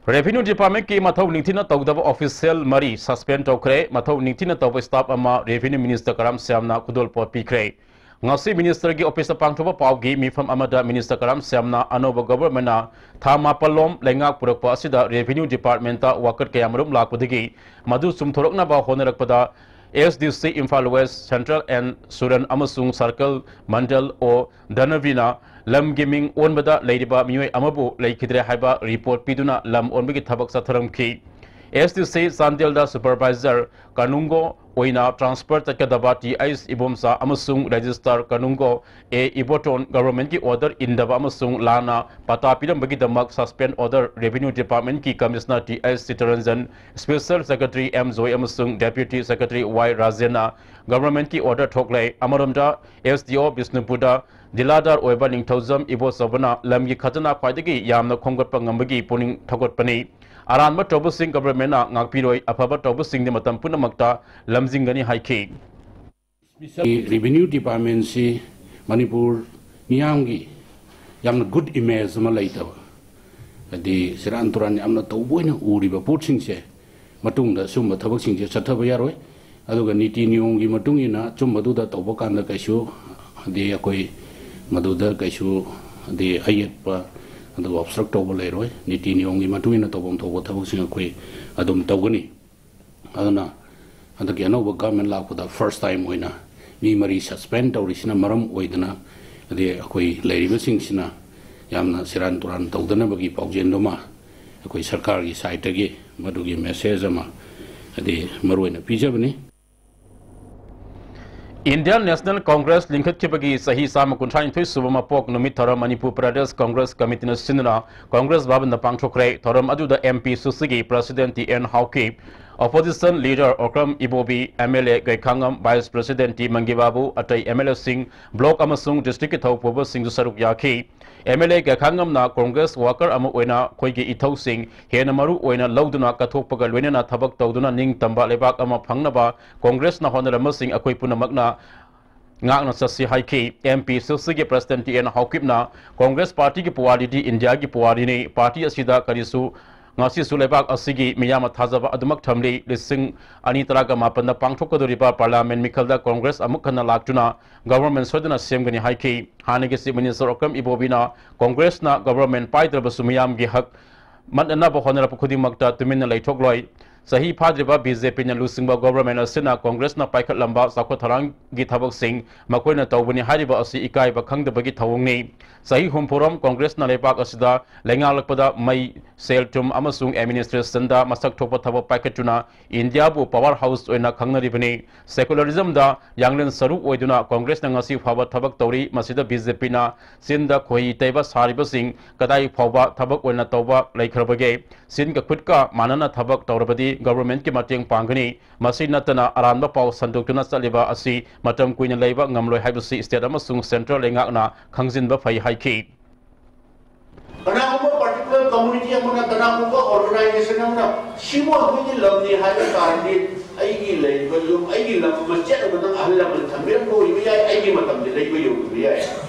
Revenue Department ꯀꯤ ꯃꯊꯧ ꯅꯤꯡꯊꯤꯅ ꯇꯧꯗꯕ official ꯃꯔꯤ suspend ꯇꯧꯈ꯭ꯔꯦ꯫ ꯃꯊꯧ ꯅꯤꯡꯊꯤꯅ ꯇꯧꯕ staff ꯑꯃ Revenue Minister ꯀꯔꯥꯝ ꯁ꯭ꯌꯥꯝꯅ ꯈꯨꯗꯣꯜꯄꯣꯠ ꯄꯤꯈ꯭ꯔꯦ꯫ ꯉꯁꯤ Minister ꯒꯤ office ꯇ ꯄꯥꯡꯊꯣꯛꯄ ꯄꯥꯎꯒꯤ ꯃꯤꯐꯝ ꯑꯃꯗ Minister ꯀꯔꯥꯝ ꯁ꯭ꯌꯥꯝꯅ ꯑꯅꯧꯕ government ꯅ ꯊꯥ ꯃꯥꯄꯜ ꯂꯣꯝ ꯂꯩꯉꯥꯛ ꯄꯨꯔꯛꯄ ꯑꯁꯤꯗ Revenue Department ꯇ ꯋꯥꯀꯠ ꯀꯌꯥꯃꯔꯨꯝ ꯂꯥꯛꯄꯗꯒꯤ ꯃꯗꯨ ꯆꯨꯝꯊꯣꯔꯛꯅꯕ ꯍꯣꯠꯅꯔꯛꯄꯗ S D C Imphal West, Central and Southern ꯑꯃꯁꯨꯡ Circle Mandal O ꯙꯅꯕꯤꯅ ꯂꯝꯒꯤ ꯃꯤꯡ ꯑꯣꯟꯕꯗ ꯂꯩꯔꯤꯕ ꯃꯤꯑꯣꯏ ꯑꯃꯕꯨ ꯂꯩꯈꯤꯗ꯭ꯔꯦ ꯍꯥꯏꯕ report ꯄꯤꯗꯨꯅ ꯂꯝ ꯑꯣꯟꯕꯒꯤ ꯊꯕꯛ ꯆꯠꯊꯔꯝꯈꯤ꯫ S D C ꯆꯥꯟꯗꯦꯜꯗ supervisor ꯀꯅꯨꯡꯒꯣ ꯑꯣꯏꯅ transfer ꯆꯠꯀꯗꯕ T H ꯏꯕꯣꯝꯆꯥ ꯑꯃꯁꯨꯡ Registrar ꯀꯅꯨꯡꯒꯣ A ꯏꯕꯣꯇꯣꯟ government ꯀꯤ order ꯏꯟꯗꯕ ꯑꯃꯁꯨꯡ ꯂꯥꯟꯅ ꯄꯇꯥ ꯄꯤꯔꯝꯕꯒꯤꯗꯃꯛ suspend order Revenue Department ꯀꯤ Commissioner T H Chittaranjan, Special Secretary M ꯖꯣꯏ ꯑꯃꯁꯨꯡ Deputy Secretary Y ꯔꯥꯖꯦꯟꯅ government ꯀꯤ order ꯊꯣꯛꯂꯦ꯫ ꯑꯃꯔꯣꯝꯗ S D O ꯕꯤꯁꯅꯨꯄꯨꯔꯗ ꯖꯤꯂꯥꯗꯥꯔ ꯑꯣꯏꯕ ꯅꯤꯡꯊꯧꯖꯝ ꯏꯕꯣꯆꯧꯕꯅ ꯂꯝꯒꯤ ꯈꯖꯅꯥ ꯈ꯭ꯋꯥꯏꯗꯒꯤ ꯌꯥꯝꯅ ꯈꯣꯝꯒꯠꯄ ꯉꯝꯕꯒꯤ ꯄꯨꯛꯅꯤꯡ ꯊꯧꯒꯠꯄꯅꯤ꯫ ꯑꯔꯥꯟꯕ ꯇꯧꯕꯁꯤꯡ government ꯅ ꯉꯥꯛꯄꯤꯔꯣꯏ, ꯑꯐꯕ ꯇꯧꯕꯁꯤꯡꯗꯤ ꯃꯇꯝ ꯄꯨꯝꯅꯃꯛꯇ ꯂꯝꯖꯤꯡꯒꯅꯤ ꯍꯥꯏꯈꯤ꯫ Revenue Department ꯁꯤ ꯃꯅꯤꯄꯨꯔ ꯃꯤꯌꯥꯝꯒꯤ ꯌꯥꯝꯅ good image ꯑꯃ ꯂꯩꯇꯕ, ꯍꯥꯏꯗꯤ ꯁꯦꯔꯥꯟ ꯇꯨꯔꯥꯟ ꯌꯥꯝꯅ ꯇꯧꯕ ꯑꯣꯏꯅ ꯎꯔꯤꯕ ꯄꯣꯠꯁꯤꯡꯁꯦ ꯃꯇꯨꯡꯗ ꯁꯨꯝꯕ ꯊꯕꯛꯁꯤꯡꯁꯦ ꯆꯠꯊꯕ ꯌꯥꯔꯣꯏ꯫ ꯑꯗꯨꯒ ꯅꯤꯇꯤ ꯅꯤꯌꯣꯝꯒꯤ ꯃꯇꯨꯡ ꯏꯟꯅ ꯑꯆꯨꯝꯕꯗꯨꯗ ꯇꯧꯕ ꯀꯥꯟꯗ ꯀꯩꯁꯨ, ꯍꯥꯏꯗꯤ ꯑꯩꯈꯣꯏ ꯃꯗꯨꯗ ꯀꯩꯁꯨ, ꯍꯥꯏꯗꯤ ꯑꯌꯦꯠꯄ, ꯑꯗꯨꯒ obstruct ꯇꯧꯕ ꯂꯩꯔꯣꯏ꯫ ꯅꯤꯇꯤ ꯅꯤꯌꯣꯝꯒꯤ ꯃꯇꯨꯡ ꯏꯟꯅ ꯇꯧꯐꯝ ꯊꯣꯛꯄ ꯊꯕꯛꯁꯤꯡ ꯑꯩꯈꯣꯏ ꯑꯗꯨꯝ ꯇꯧꯒꯅꯤ꯫ ꯑꯗꯨꯅ ꯍꯟꯗꯛꯀꯤ ꯑꯅꯧꯕ government ꯂꯥꯛꯄꯗ first time ꯑꯣꯏꯅ ꯃꯤ ꯃꯔꯤ suspend ꯇꯧꯔꯤꯁꯤꯅ ꯃꯔꯝ ꯑꯣꯏꯗꯅ, ꯍꯥꯏꯗꯤ ꯑꯩꯈꯣꯏ ꯂꯩꯔꯤꯕꯁꯤꯡꯁꯤꯅ ꯌꯥꯝꯅ ꯁꯦꯔꯥꯟ ꯇꯨꯔꯥꯟ ꯇꯧꯗꯅꯕꯒꯤ ꯄꯥꯎꯖꯦꯜꯗꯨꯃ ꯑꯩꯈꯣꯏ ꯁꯔꯀꯥꯔꯒꯤ side ꯇꯒꯤ ꯃꯗꯨꯒꯤ message ꯑꯃ, ꯍꯥꯏꯗꯤ ꯃꯔꯨꯑꯣꯏꯅ ꯄꯤꯖꯕꯅꯤ꯫ Indian National Congress ꯂꯤꯡꯈꯠꯈꯤꯕꯒꯤ ꯆꯍꯤ ꯆꯥꯝꯃ ꯀꯨꯟꯊ꯭ꯔꯥ ꯅꯤꯊꯣꯏ ꯁꯨꯕ ꯃꯄꯣꯛ ꯅꯨꯃꯤꯠ ꯊꯧꯔꯝ ꯃꯅꯤꯄꯨꯔ ꯄ꯭ꯔꯗꯦꯁ ꯀꯪꯒ꯭ꯔꯦꯁ ꯀꯃꯤꯇꯤꯅ ꯁꯤꯟꯗꯨꯅ ꯀꯪꯒ꯭ꯔꯦꯁ ꯚꯕꯟꯗ ꯄꯥꯡꯊꯣꯛꯈ꯭ꯔꯦ꯫ ꯊꯧꯔꯝ ꯑꯗꯨꯗ M P C C ꯒꯤ President T N Haokip, Opposition Leader Okram Ibobi, M L A Gaikhangam, Vice President T ꯃꯪꯒꯤꯕꯥꯕꯨ, ꯑꯇꯩ M L A ꯁꯤꯡ, block ꯑꯃꯁꯨꯡ district ꯀꯤ ꯊꯧ ꯄꯨꯕꯁꯤꯡꯁꯨ ꯁꯔꯨꯛ ꯌꯥꯈꯤ꯫ M L A ꯒꯩꯈꯥꯉꯝꯅ Congress worker ꯑꯃ ꯑꯣꯏꯅ ꯑꯩꯈꯣꯏꯒꯤ ꯏꯊꯧꯁꯤꯡ ꯍꯦꯟꯅ ꯃꯔꯨ ꯑꯣꯏꯅ ꯂꯧꯗꯨꯅ ꯀꯠꯊꯣꯛꯄꯒ ꯂꯣꯏꯅꯅ ꯊꯕꯛ ꯇꯧꯗꯨꯅ ꯅꯤꯡꯇꯝꯕ ꯂꯩꯕꯥꯛ ꯑꯃ ꯐꯪꯅꯕ ꯀꯪꯒ꯭ꯔꯦꯁꯅ ꯍꯣꯠꯅꯔꯝꯕꯁꯤꯡ ꯑꯩꯈꯣꯏ ꯄꯨꯝꯅꯃꯛꯅ ꯉꯥꯛꯅ ꯆꯠꯁꯤ ꯍꯥꯏꯈꯤ꯫ M P C C ꯒꯤ President T N ꯍꯥꯎꯀꯤꯞꯅ ꯀꯪꯒ꯭ꯔꯦꯁ ꯄꯥꯔꯇꯤꯒꯤ ꯄꯨꯋꯥꯔꯤꯗꯤ ꯏꯟꯗꯤꯌꯥꯒꯤ ꯄꯨꯋꯥꯔꯤꯅꯤ꯫ ꯄꯥꯔꯇꯤ ꯑꯁꯤꯗ ꯀꯔꯤꯁꯨ ꯉꯁꯤꯁꯨ ꯂꯩꯕꯥꯛ ꯑꯁꯤꯒꯤ ꯃꯤꯌꯥꯝꯅ ꯊꯥꯖꯕ ꯑꯗꯨꯃꯛ ꯊꯝꯂꯤ꯫ ꯂꯤꯁꯤꯡ ꯑꯅꯤ ꯇꯔꯥꯒ ꯃꯥꯄꯟꯗ ꯄꯥꯡꯊꯣꯛꯀꯗꯧꯔꯤꯕ Parliament ꯃꯤꯈꯜꯗ Congress ꯑꯃꯨꯛ ꯍꯟꯅ ꯂꯥꯛꯇꯨꯅ government ꯁꯣꯏꯗꯅ ꯁꯦꯝꯒꯅꯤ ꯍꯥꯏꯈꯤ꯫ ꯍꯥꯟꯅꯒꯤ Chief Minister ꯑꯣꯀ꯭ꯔꯝ ꯏꯕꯣꯕꯤꯅ Congressꯅ government ꯄꯥꯏꯗ꯭ꯔꯕꯁꯨ ꯃꯤꯌꯥꯝꯒꯤ ꯍꯛ ꯃꯠꯅꯅꯕ ꯍꯣꯠꯅꯔꯛꯄ ꯈꯨꯗꯤꯡꯃꯛꯇ ꯇꯨꯃꯤꯟꯅ ꯂꯩꯊꯣꯛꯂꯣꯏ꯫ ꯆꯍꯤ ꯐꯥꯗ꯭ꯔꯤꯕ BJPꯅ ꯂꯨꯆꯤꯡꯕ government ꯑꯁꯤꯅ Congressꯅ ꯄꯥꯏꯈꯠꯂꯝꯕ ꯆꯥꯎꯈꯠ ꯊꯧꯔꯥꯡꯒꯤ ꯊꯕꯛꯁꯤꯡ ꯃꯈꯣꯏꯅ ꯇꯧꯕꯅꯤ ꯍꯥꯏꯔꯤꯕ ꯑꯁꯤ ꯏꯀꯥꯏꯕ ꯈꯪꯗꯕꯒꯤ ꯊꯧꯑꯣꯡꯅꯤ꯫ ꯆꯍꯤ ꯍꯨꯝꯐꯨꯔꯣꯝ Congressꯅ ꯂꯩꯕꯥꯛ ꯑꯁꯤꯗ ꯂꯩꯉꯥꯛꯂꯛꯄꯗ ꯃꯩ, ꯁꯦꯜ ꯊꯨꯝ ꯑꯃꯁꯨꯡ administrationꯗ ꯃꯁꯛ ꯊꯣꯛꯄ ꯊꯕꯛ ꯄꯥꯏꯈꯠꯇꯨꯅ Indiaꯕꯨ power house ꯑꯣꯏꯅ ꯈꯪꯅꯔꯤꯕꯅꯤ꯫ Secularismꯗ ꯌꯥꯡꯂꯦꯟ ꯁꯔꯨ ꯑꯣꯏꯗꯨꯅ Congressꯅ ꯉꯁꯤ ꯐꯥꯎꯕ ꯊꯕꯛ ꯇꯧꯔꯤ꯫ ꯃꯁꯤꯗ BJPꯅ ꯆꯤꯟꯗ ꯈꯣꯏꯍꯤ ꯇꯩꯕ ꯁꯥꯔꯤꯕꯁꯤꯡ ꯀꯗꯥꯏ ꯐꯥꯎꯕ ꯊꯕꯛ ꯑꯣꯏꯅ ꯇꯧꯕ ꯂꯩꯈ꯭ꯔꯕꯒꯦ? ꯆꯤꯟꯒ ꯈꯨꯠꯀ ꯃꯥꯟꯅꯅ ꯊꯕꯛ ꯇꯧꯔꯕꯗꯤ governmentꯀꯤ ꯃꯇꯦꯡ ꯄꯥꯡꯒꯅꯤ꯫ ꯃꯁꯤ ꯅꯠꯇꯅ ꯑꯔꯥꯟꯕ ꯄꯥꯎ ꯁꯟꯗꯣꯛꯇꯨꯅ ꯆꯠꯂꯤꯕ ꯑꯁꯤ ꯃꯇꯝ ꯀꯨꯏꯅ ꯂꯩꯕ ꯉꯝꯂꯣꯏ ꯍꯥꯏꯕꯁꯤ state ꯑꯃꯁꯨꯡ central ꯂꯩꯉꯥꯛꯅ ꯈꯪꯖꯤꯟꯕ ꯐꯩ ꯍꯥꯏꯈꯤ꯫ ꯀꯅꯥꯒꯨꯝꯕ particular community ꯑꯃꯅ, ꯀꯅꯥꯒꯨꯝꯕ organization ꯑꯃꯅ ꯁꯤꯕꯨ ꯑꯩꯈꯣꯏꯒꯤ ꯂꯝꯅꯤ ꯍꯥꯏꯕ ꯇꯥꯔꯗꯤ, ꯑꯩꯒꯤ ꯂꯩꯕ ꯌꯨꯝ, ꯑꯩꯒꯤ ꯂꯝ ꯃꯆꯦꯠ ꯑꯃꯗꯪ ꯑꯍꯜ ꯂꯃꯟ ꯊꯝꯕꯤꯔꯝꯕ ꯑꯣꯏꯕ ꯌꯥꯏ, ꯑꯩꯒꯤ ꯃꯇꯝꯗꯤ ꯂꯩꯕ ꯌꯧꯗꯕ ꯌꯥꯏ꯫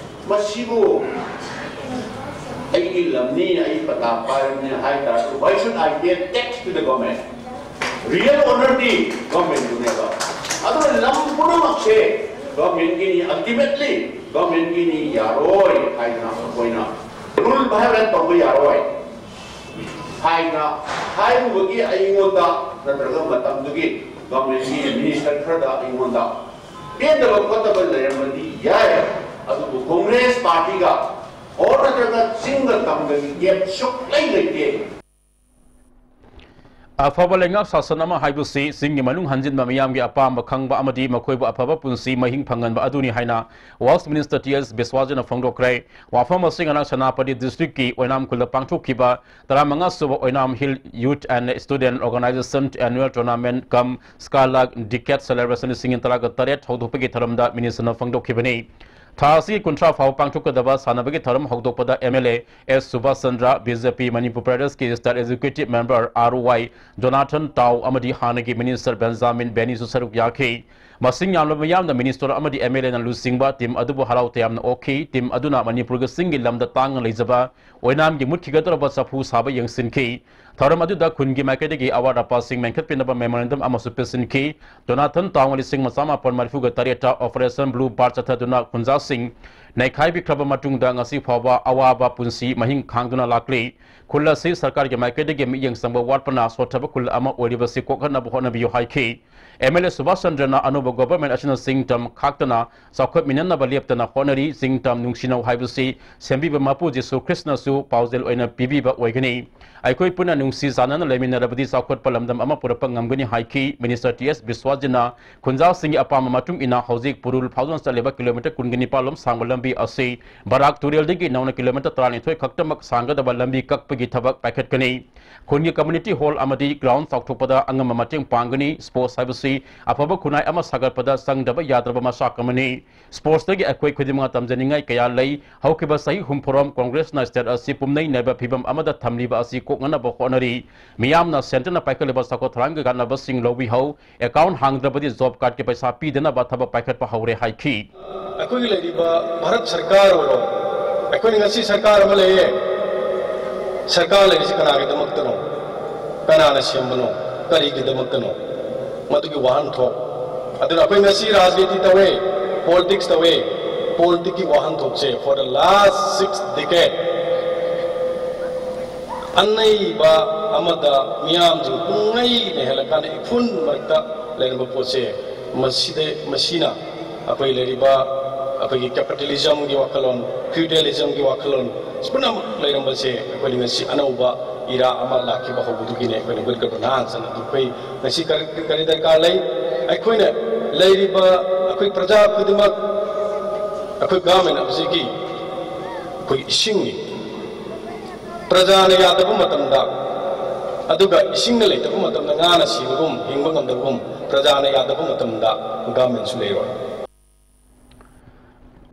ꯃꯁꯤꯕꯨ ꯑꯩꯒꯤ ꯂꯝꯅꯤ, ꯑꯩ ꯄꯇꯥ ꯄꯥꯏꯔꯕꯅꯤ ꯍꯥꯏ ꯇꯥꯔꯁꯨ, why should I pay tax to the government? Real ownerꯗꯤ governmentꯗꯨꯅꯦꯕ꯫ ꯑꯗꯨꯅ ꯂꯝ ꯄꯨꯝꯅꯃꯛꯁꯦ governmentꯀꯤꯅꯤ, ultimately governmentꯀꯤꯅꯤ, ꯌꯥꯔꯣꯏ ꯍꯥꯏꯗꯅ ꯑꯩꯈꯣꯏꯅ rule violate ꯇꯧꯕ ꯌꯥꯔꯣꯏ ꯍꯥꯏꯅ ꯍꯥꯏꯔꯨꯕꯒꯤ ꯑꯩꯉꯣꯟꯗ, ꯅꯠꯇ꯭ꯔꯒ ꯃꯇꯝꯗꯨꯒꯤ governmentꯀꯤ minister ꯈꯔꯗ ꯑꯩꯉꯣꯟꯗ ꯄꯦꯟꯗꯕ ꯈꯣꯠꯇꯕ ꯂꯩꯔꯝꯕꯗꯤ ꯌꯥꯏ, ꯑꯗꯨꯕꯨ Congress partyꯒ or ꯅꯠꯇ꯭ꯔꯒ ꯆꯤꯡꯒ ꯇꯝꯒꯒꯤ gap ꯁꯨꯛꯂꯩ ꯂꯩꯇꯦ꯫ ꯑꯐꯕ ꯂꯩꯉꯥꯛ ꯁꯥꯁꯟ ꯑꯃ ꯍꯥꯏꯕꯁꯤ ꯆꯤꯡꯒꯤ ꯃꯅꯨꯡ ꯍꯟꯖꯤꯟꯕ ꯃꯤꯌꯥꯝꯒꯤ ꯑꯄꯥꯝꯕ ꯈꯪꯕ ꯑꯃꯗꯤ ꯃꯈꯣꯏꯕꯨ ꯑꯐꯕ ꯄꯨꯟꯁꯤ ꯃꯍꯤꯡ ꯐꯪꯍꯟꯕ ꯑꯗꯨꯅꯤ ꯍꯥꯏꯅ Wealth Minister T S ꯕꯤꯁ꯭ꯋꯥꯖꯅ ꯐꯣꯡꯗꯣꯛꯈ꯭ꯔꯦ꯫ ꯋꯥꯐꯝ ꯑꯁꯤ ꯉꯔꯥꯡ ꯁꯦꯅꯥꯄꯇꯤ districtꯀꯤ ꯑꯣꯏꯅꯥꯝ ꯈꯨꯜꯗ ꯄꯥꯡꯊꯣꯛꯈꯤꯕ ꯇꯔꯥꯃꯉꯥ ꯁꯨꯕ ꯑꯣꯏꯅꯥꯝ Hill Youth and Student Organization Annual Tournament cum Skylark Decade Celebration ꯂꯤꯁꯤꯡ ꯑꯅꯤ ꯇꯔꯥꯒ ꯇꯔꯦꯠ ꯍꯧꯗꯣꯛꯄꯒꯤ ꯊꯧꯔꯝꯗ ministerꯅ ꯐꯣꯡꯗꯣꯛꯈꯤꯕꯅꯤ꯫ ꯊꯥ ꯑꯁꯤꯒꯤ ꯀꯨꯟꯊ꯭ꯔꯥ ꯐꯥꯎꯕ ꯄꯥꯡꯊꯣꯛꯀꯗꯕ ꯁꯥꯟꯅꯕꯒꯤ ꯊꯧꯔꯝ ꯍꯧꯗꯣꯛꯄꯗ MLA S Subhas Chandra, BJP Manipur ꯄ꯭ꯔꯗꯦꯁꯀꯤ state executive member R Y Jonathan ꯇꯥꯎ ꯑꯃꯗꯤ ꯍꯥꯟꯅꯒꯤ minister ꯕꯦꯟꯖꯥꯃꯤꯟ ꯕꯦꯅꯤꯁꯨ ꯁꯔꯨꯛ ꯌꯥꯈꯤ꯫ ꯃꯁꯤꯡ ꯌꯥꯝꯂꯕ ꯃꯤꯌꯥꯝꯅ ꯃꯤꯅꯤꯁꯇꯔ ꯑꯃꯗꯤ ꯑꯦꯝ ꯑꯦꯜ ꯑꯦꯅ ꯂꯨꯆꯤꯡꯕ ꯇꯤꯝ ꯑꯗꯨꯕꯨ ꯍꯔꯥꯎ ꯇꯌꯥꯝꯅ ꯑꯣꯛꯈꯤ꯫ ꯇꯤꯝ ꯑꯗꯨꯅ ꯃꯅꯤꯄꯨꯔꯒꯤ ꯆꯤꯡꯒꯤ ꯂꯝꯗ ꯇꯥꯡꯅ ꯂꯩꯖꯕ ꯑꯣꯏꯅꯥꯝꯒꯤ ꯃꯨꯠꯈꯤꯒꯗꯧꯔꯕ ꯆꯐꯨ ꯁꯥꯕ ꯌꯦꯡꯁꯤꯟꯈꯤ꯫ ꯊꯧꯔꯝ ꯑꯗꯨꯗ ꯈꯨꯟꯒꯤ ꯃꯥꯏꯀꯩꯗꯒꯤ ꯑꯋꯥꯠ ꯑꯄꯥꯁꯤꯡ ꯃꯦꯟꯈꯠꯄꯤꯅꯕ ꯃꯦꯃꯣꯔꯦꯟꯗꯝ ꯑꯃꯁꯨ ꯄꯤꯁꯤꯟꯈꯤ꯫ ꯖꯣꯅꯥꯊꯟ ꯇꯥꯎꯟ ꯂꯤꯁꯤꯡ ꯑꯃ ꯆꯥꯃꯥꯄꯟ ꯃꯔꯤꯐꯨꯒ ꯇꯔꯦꯠꯇ ꯑꯣꯄꯔꯦꯁꯟ ꯕ꯭ꯂꯨ ꯕꯥꯔꯠ ꯆꯠꯊꯗꯨꯅ ꯈꯨꯟꯖꯥꯁꯤꯡ ꯅꯩꯈꯥꯏꯕꯤꯈ꯭ꯔꯕ ꯃꯇꯨꯡꯗ ꯉꯁꯤ ꯐꯥꯎꯕ ꯑꯋꯥꯕ ꯄꯨꯟꯁꯤ ꯃꯍꯤꯡ ꯈꯥꯡꯗꯨꯅ ꯂꯥꯛꯂꯤ꯫ ꯈꯨꯜ ꯑꯁꯤ ꯁꯔꯀꯥꯔꯒꯤ ꯃꯥꯏꯀꯩꯗꯒꯤ ꯃꯤꯠꯌꯦꯡ ꯆꯪꯕ ꯋꯥꯠꯄꯅ ꯁꯣꯠꯊꯕ ꯈꯨꯜ ꯑꯃ ꯑꯣꯏꯔꯤꯕꯁꯤ ꯀꯣꯛꯍꯟꯅꯕ ꯍꯣꯠꯅꯕꯤꯌꯨ ꯍꯥꯏꯈꯤ꯫ ꯑꯦꯝ ꯑꯦꯜ ꯑꯦ ꯁꯨꯕꯥꯁ ꯆꯟꯗ꯭ꯔꯅ ꯑꯅꯧꯕ ꯒꯣꯚꯔꯟꯃꯦꯟꯠ ꯑꯁꯤꯅ ꯆꯤꯡ ꯇꯝ ꯈꯥꯛꯇꯅ ꯆꯥꯎꯈꯠꯃꯤꯟꯅꯅꯕ ꯂꯦꯞꯇꯅ ꯍꯣꯠꯅꯔꯤ꯫ ꯆꯤꯡ ꯇꯝ ꯅꯨꯡꯁꯤꯅꯧ ꯍꯥꯏꯕꯁꯤ ꯁꯦꯝꯕꯤꯕ ꯃꯄꯨ ꯖꯤꯁꯨ ꯈ꯭ꯔꯤꯁꯅꯁꯨ ꯄꯥꯎꯖꯦꯜ ꯑꯣꯏꯅ ꯄꯤꯕꯤꯕ ꯑꯣꯏꯒꯅꯤ꯫ ꯑꯩꯈꯣꯏ ꯄꯨꯟꯅ ꯅꯨꯡꯁꯤ ꯆꯥꯟꯅꯅ ꯂꯩꯃꯤꯟꯅꯔꯕꯗꯤ ꯆꯥꯎꯈꯠꯄ ꯂꯝꯗꯝ ꯑꯃ ꯄꯨꯔꯛꯄ ꯉꯝꯒꯅꯤ ꯍꯥꯏꯈꯤ꯫ ꯃꯤꯅꯤꯁꯇꯔ ꯇꯤ ꯑꯦꯁ ꯕꯤꯁ꯭ꯋꯥꯖꯤꯅ ꯈꯨꯟꯖꯥꯁꯤꯡꯒꯤ ꯑꯄꯥꯝꯕ ꯃꯇꯨꯡ ꯏꯟꯅ ꯍꯧꯖꯤꯛ ꯄꯨꯔꯨꯜ ꯐꯥꯎꯗꯨꯅ ꯆꯠꯂꯤꯕ ꯀꯤꯂꯣꯃꯤꯇꯔ ꯀꯨꯟꯒ ꯅꯤꯄꯥꯟ ꯂꯣꯝ ꯁꯥꯡꯕ ꯂꯝꯕꯤ ꯑꯁꯤ ꯕꯔꯥꯛ ꯇꯨꯔꯦꯜꯗꯒꯤ ꯅꯧꯅ ꯀꯤꯂꯣꯃꯤꯇꯔ ꯇꯔꯥꯅꯤꯊꯣꯏ ꯈꯛꯇꯃꯛ ꯁꯥꯡꯒꯗꯕ ꯂꯝꯕꯤ ꯀꯛꯄꯒꯤ ꯊꯕꯛ ꯄꯥꯏꯈꯠꯀꯅꯤ꯫ ꯈꯨꯟꯒꯤ ꯀꯝꯃ꯭ꯌꯨꯅꯤꯇꯤ ꯍꯣꯜ ꯑꯃꯗꯤ ꯒ꯭ꯔꯥꯎꯟ ꯆꯥꯎꯊꯣꯛꯄꯗ ꯑꯉꯝꯕ ꯃꯇꯦꯡ ꯄꯥꯡꯒꯅꯤ꯫ ꯁ꯭ꯄꯣꯔꯠꯁ ꯍꯥꯏꯕꯁꯤ ꯑꯐꯕ ꯈꯨꯟꯅꯥꯏ ꯑꯃ ꯁꯥꯒꯠꯄꯗ ꯆꯪꯗꯕ ꯌꯥꯗ꯭ꯔꯕ ꯃꯆꯥꯛ ꯑꯃꯅꯤ꯫ ꯁ꯭ꯄꯣꯔꯠꯁꯇꯒꯤ ꯑꯩꯈꯣꯏ ꯈꯨꯗꯤꯡꯃꯛꯅ ꯇꯝꯖꯅꯤꯡꯉꯥꯏ ꯀꯌꯥ ꯂꯩ꯫ ꯍꯧꯈꯤꯕ ꯆꯍꯤ ꯍꯨꯝꯐꯨꯔꯣꯝ ꯀꯣꯡꯒ꯭ꯔꯦꯁꯅ ꯁ꯭ꯇꯦꯠ ꯑꯁꯤ ꯄꯨꯝꯅꯩ ꯅꯥꯏꯕ ꯐꯤꯚꯝ ꯑꯃꯗ ꯊꯝꯂꯤꯕ ꯑꯁꯤ ꯀꯣꯛꯅꯅꯕ ꯍꯣꯠꯅꯔꯤ꯫ ꯃꯤꯌꯥꯝꯅ ꯁꯦꯟꯇꯔꯅ ꯄꯥꯏꯈꯠꯂꯤꯕ ꯆꯥꯎꯈꯠ ꯊꯧꯔꯥꯡꯒꯤ ꯀꯥꯟꯅꯕꯁꯤꯡ ꯂꯧꯕꯤꯍꯧ꯫ ꯑꯦꯀꯥꯎꯟꯠ ꯍꯥꯡꯗ꯭ꯔꯕꯗꯤ ꯖꯣꯕ ꯀꯥꯔꯗꯀꯤ ꯄꯩꯁꯥ ꯄꯤꯗꯅꯕ ꯊꯕꯛ ꯄꯥꯏꯈꯠꯄ ꯍꯧꯔꯦ ꯍꯥꯏꯈꯤ꯫ ꯑꯩꯈꯣꯏꯒꯤ ꯂꯩꯔꯤꯕ ꯚꯥꯔꯠ ꯁꯔꯀꯥꯔ ꯑꯣꯏꯔꯣ, ꯑꯩꯈꯣꯏꯅ ꯉꯁꯤ ꯁꯔꯀꯥꯔ ꯑꯃ ꯂꯩꯌꯦ꯫ ꯁꯔꯀꯥꯔ ꯂꯩꯔꯤꯁꯤ ꯀꯅꯥꯒꯤꯗꯃꯛꯇꯅꯣ? ꯀꯅꯥꯅ ꯁꯦꯝꯕꯅꯣ? ꯀꯔꯤꯒꯤꯗꯃꯛꯇꯅꯣ? ꯃꯗꯨꯒꯤ ꯋꯥꯍꯟꯊꯣꯛ꯫ ꯑꯗꯨꯅ ꯑꯩꯈꯣꯏ ꯉꯁꯤ ꯔꯥꯖꯅꯤꯇꯤ ꯇꯧꯋꯦ, ꯄꯣꯂꯤꯇꯤꯛꯁ ꯇꯧꯋꯦ꯫ ꯄꯣꯂꯤꯇꯤꯛꯁꯀꯤ ꯋꯥꯍꯟꯊꯣꯛꯁꯦ for the last six decade ꯑꯅꯩꯕ ꯑꯃꯗ ꯃꯤꯌꯥꯝꯁꯤꯡ ꯄꯨꯡꯉꯩ ꯅꯩꯍꯜꯂꯀꯥꯟꯗ ꯏꯐꯨꯟ ꯃꯔꯛꯇ ꯂꯩꯔꯝꯕ ꯄꯣꯠꯁꯦ, ꯃꯁꯤꯗ, ꯃꯁꯤꯅ ꯑꯩꯈꯣꯏ ꯂꯩꯔꯤꯕ ꯑꯩꯈꯣꯏꯒꯤ ꯀꯦꯄꯤꯇꯦꯂꯤꯖꯝꯒꯤ ꯋꯥꯈꯜꯂꯣꯟ, ꯐ꯭ꯌꯨꯗꯦꯂꯤꯖꯝꯒꯤ ꯋꯥꯈꯜꯂꯣꯟ, ꯁꯤ ꯄꯨꯝꯅꯃꯛ ꯂꯩꯔꯝꯕꯁꯦ ꯑꯩꯈꯣꯏꯅ ꯉꯁꯤ ꯑꯅꯧꯕ ꯏꯔꯥ ꯑꯃ ꯂꯥꯛꯈꯤꯕ ꯍꯧꯕꯗꯨꯒꯤꯅꯦ ꯑꯩꯈꯣꯏꯅ ꯋꯤꯜ ꯒꯕꯔꯅꯥꯟꯁ ꯑꯅ ꯑꯗꯨ ꯑꯩꯈꯣꯏ ꯉꯁꯤ ꯀꯔꯤ, ꯀꯔꯤ ꯗꯔꯀꯥꯔ ꯂꯩ? ꯑꯩꯈꯣꯏꯅ ꯂꯩꯔꯤꯕ ꯑꯩꯈꯣꯏ ꯄ꯭ꯔꯖꯥ ꯈꯨꯗꯤꯡꯃꯛ ꯑꯩꯈꯣꯏ ꯒꯃꯦꯟ ꯍꯧꯖꯤꯛꯀꯤ ꯑꯩꯈꯣꯏ ꯏꯁꯤꯡꯅꯤ꯫ ꯄ꯭ꯔꯖꯥꯅ ꯌꯥꯗꯕ ꯃꯇꯝꯗ, ꯑꯗꯨꯒ ꯏꯁꯤꯡꯅ ꯂꯩꯇꯕ ꯃꯇꯝꯗ ꯉꯥꯅ ꯁꯤꯕꯒꯨꯝ, ꯍꯤꯡꯕ ꯉꯝꯗꯕꯒꯨꯝ, ꯄ꯭ꯔꯖꯥꯅ ꯌꯥꯗꯕ ꯃꯇꯝꯗ ꯒꯃꯦꯟꯁꯨ ꯂꯩꯔꯣꯏ꯫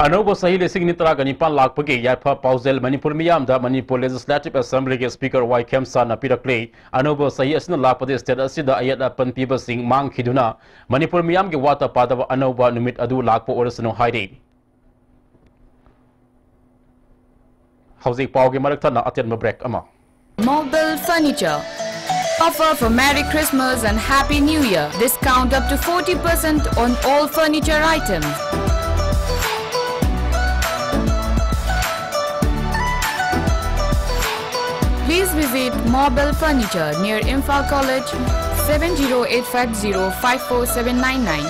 ꯑꯅꯧꯕ ꯆꯍꯤ ꯂꯤꯁꯤꯡ ꯑꯅꯤ ꯇꯔꯥꯒ ꯅꯤꯄꯥꯟ ꯂꯥꯛꯄꯒꯤ ꯌꯥꯏꯐ ꯄꯥꯎꯖꯦꯜ ꯃꯅꯤꯄꯨꯔ ꯃꯤꯌꯥꯝꯗ ꯃꯅꯤꯄꯨꯔ Legislative Assemblyꯒꯤ Speaker ꯋꯥꯏ ꯈꯦꯝꯁꯥꯟꯅ ꯄꯤꯔꯛꯂꯦ꯫ ꯑꯅꯧꯕ ꯆꯍꯤ ꯑꯁꯤꯅ ꯂꯥꯛꯄꯗ state ꯑꯁꯤꯗ ꯑꯌꯦꯠ ꯑꯄꯟ ꯄꯤꯕꯁꯤꯡ ꯃꯥꯡꯈꯤꯗꯨꯅ ꯃꯅꯤꯄꯨꯔ ꯃꯤꯌꯥꯝꯒꯤ ꯋꯥꯠꯇ ꯄꯥꯗꯕ ꯑꯅꯧꯕ ꯅꯨꯃꯤꯠ ꯑꯗꯨ ꯂꯥꯛꯄ ꯑꯣꯏꯔꯁꯅꯨ ꯍꯥꯏꯔꯤ꯫ ꯍꯧꯖꯤꯛ ꯄꯥꯎꯒꯤ ꯃꯔꯛ ꯊꯠꯅ ꯑꯇꯦꯟꯕ break ꯑꯃ꯫ Mobile Furniture. Offer for Merry Christmas and Happy New Year. Discount up to forty percent on all furniture items. Please visit Mobile Furniture near Imphal College, seven zero eight five zero five four seven nine nine.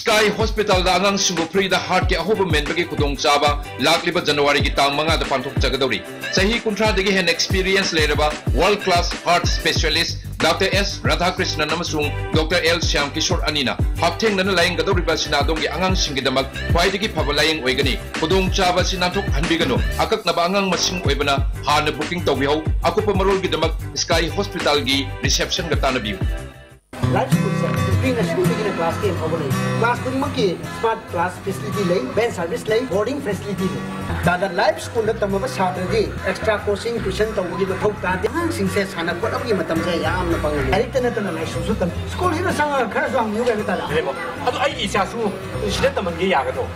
Sky Hospitalꯗ ꯑꯉꯥꯡꯁꯤꯡꯕꯨ freeꯗ heartꯀꯤ ꯑꯍꯣꯕ ꯃꯦꯟꯕꯒꯤ ꯈꯨꯗꯣꯡꯆꯥꯕ ꯂꯥꯛꯂꯤꯕ Januaryꯒꯤ ꯇꯥꯡ ꯃꯉꯥꯗ ꯄꯥꯡꯊꯣꯛꯆꯒꯗꯧꯔꯤ꯫ ꯆꯍꯤ ꯀꯨꯟꯊ꯭ꯔꯥꯗꯒꯤ ꯍꯦꯟꯅ experience ꯂꯩꯔꯕ world class heart specialist Doctor S Radhakrishnan ꯑꯃꯁꯨꯡ Doctor L ꯁ꯭ꯌꯥꯝ ꯀꯤꯁꯣꯔ ꯑꯅꯤꯅ ꯍꯛꯊꯦꯡꯅꯅ ꯂꯥꯌꯦꯡꯒꯗꯧꯔꯤꯕ ꯑꯁꯤꯅ ꯑꯗꯣꯝꯒꯤ ꯑꯉꯥꯡꯁꯤꯡꯒꯤꯗꯃꯛ ꯈ꯭ꯋꯥꯏꯗꯒꯤ ꯐꯕ ꯂꯥꯌꯦꯡ ꯑꯣꯏꯒꯅꯤ꯫ ꯈꯨꯗꯣꯡꯆꯥꯕ ꯑꯁꯤ ꯅꯥꯟꯊꯣꯛꯍꯟꯕꯤꯒꯅꯨ꯫ ꯑꯀꯛꯅꯕ ꯑꯉꯥꯡ ꯃꯁꯤꯡ ꯑꯣꯏꯕꯅ ꯍꯥꯟꯅ booking ꯇꯧꯕꯤꯍꯧ꯫ ꯑꯀꯨꯞꯄ ꯃꯔꯣꯜꯒꯤꯗꯃꯛ Sky Hospitalꯒꯤ receptionꯒ ꯇꯥꯟꯅꯕꯤꯌꯨ꯫ Life Schoolꯁꯦ ꯄ꯭ꯔꯤ ꯅꯔꯁꯔꯤꯗꯒꯤꯅ class ten ꯐꯥꯎꯕ ꯂꯩ꯫ Class ꯈꯨꯗꯤꯡꯃꯛꯀꯤ smart class facility ꯂꯩ, van service ꯂꯩ, boarding facility ꯂꯩ꯫ ꯗꯥꯗꯥ Life Schoolꯗ ꯇꯝꯃꯕ ꯁꯥꯇ꯭ꯔꯗꯤ extra coaching tuition ꯇꯧꯕꯒꯤ ꯃꯊꯧ ꯇꯥꯗꯦ꯫ ꯑꯉꯥꯡꯁꯤꯡꯁꯦ ꯁꯥꯟꯅ ꯈꯣꯠꯅꯕꯒꯤ ꯃꯇꯝꯁꯦ ꯌꯥꯝꯅ ꯐꯪꯍꯜꯂꯤ꯫ ꯂꯥꯏꯔꯤꯛꯇ ꯅꯠꯇꯅ ꯂꯥꯏꯁꯨꯁꯨ ꯇꯝꯃꯤ꯫ Schoolꯁꯤꯗ ꯆꯪꯉꯒ ꯈꯔꯁꯨ ꯍꯪꯕꯤꯌꯨ ꯀꯩꯅꯣ ꯇꯥꯗ꯫ ꯑꯗꯣ ꯑꯩꯒꯤ ꯏꯆꯥꯁꯨ ꯁꯤꯗ ꯇꯝꯍꯟꯒꯦ ꯌꯥꯒꯗ꯭ꯔꯣ?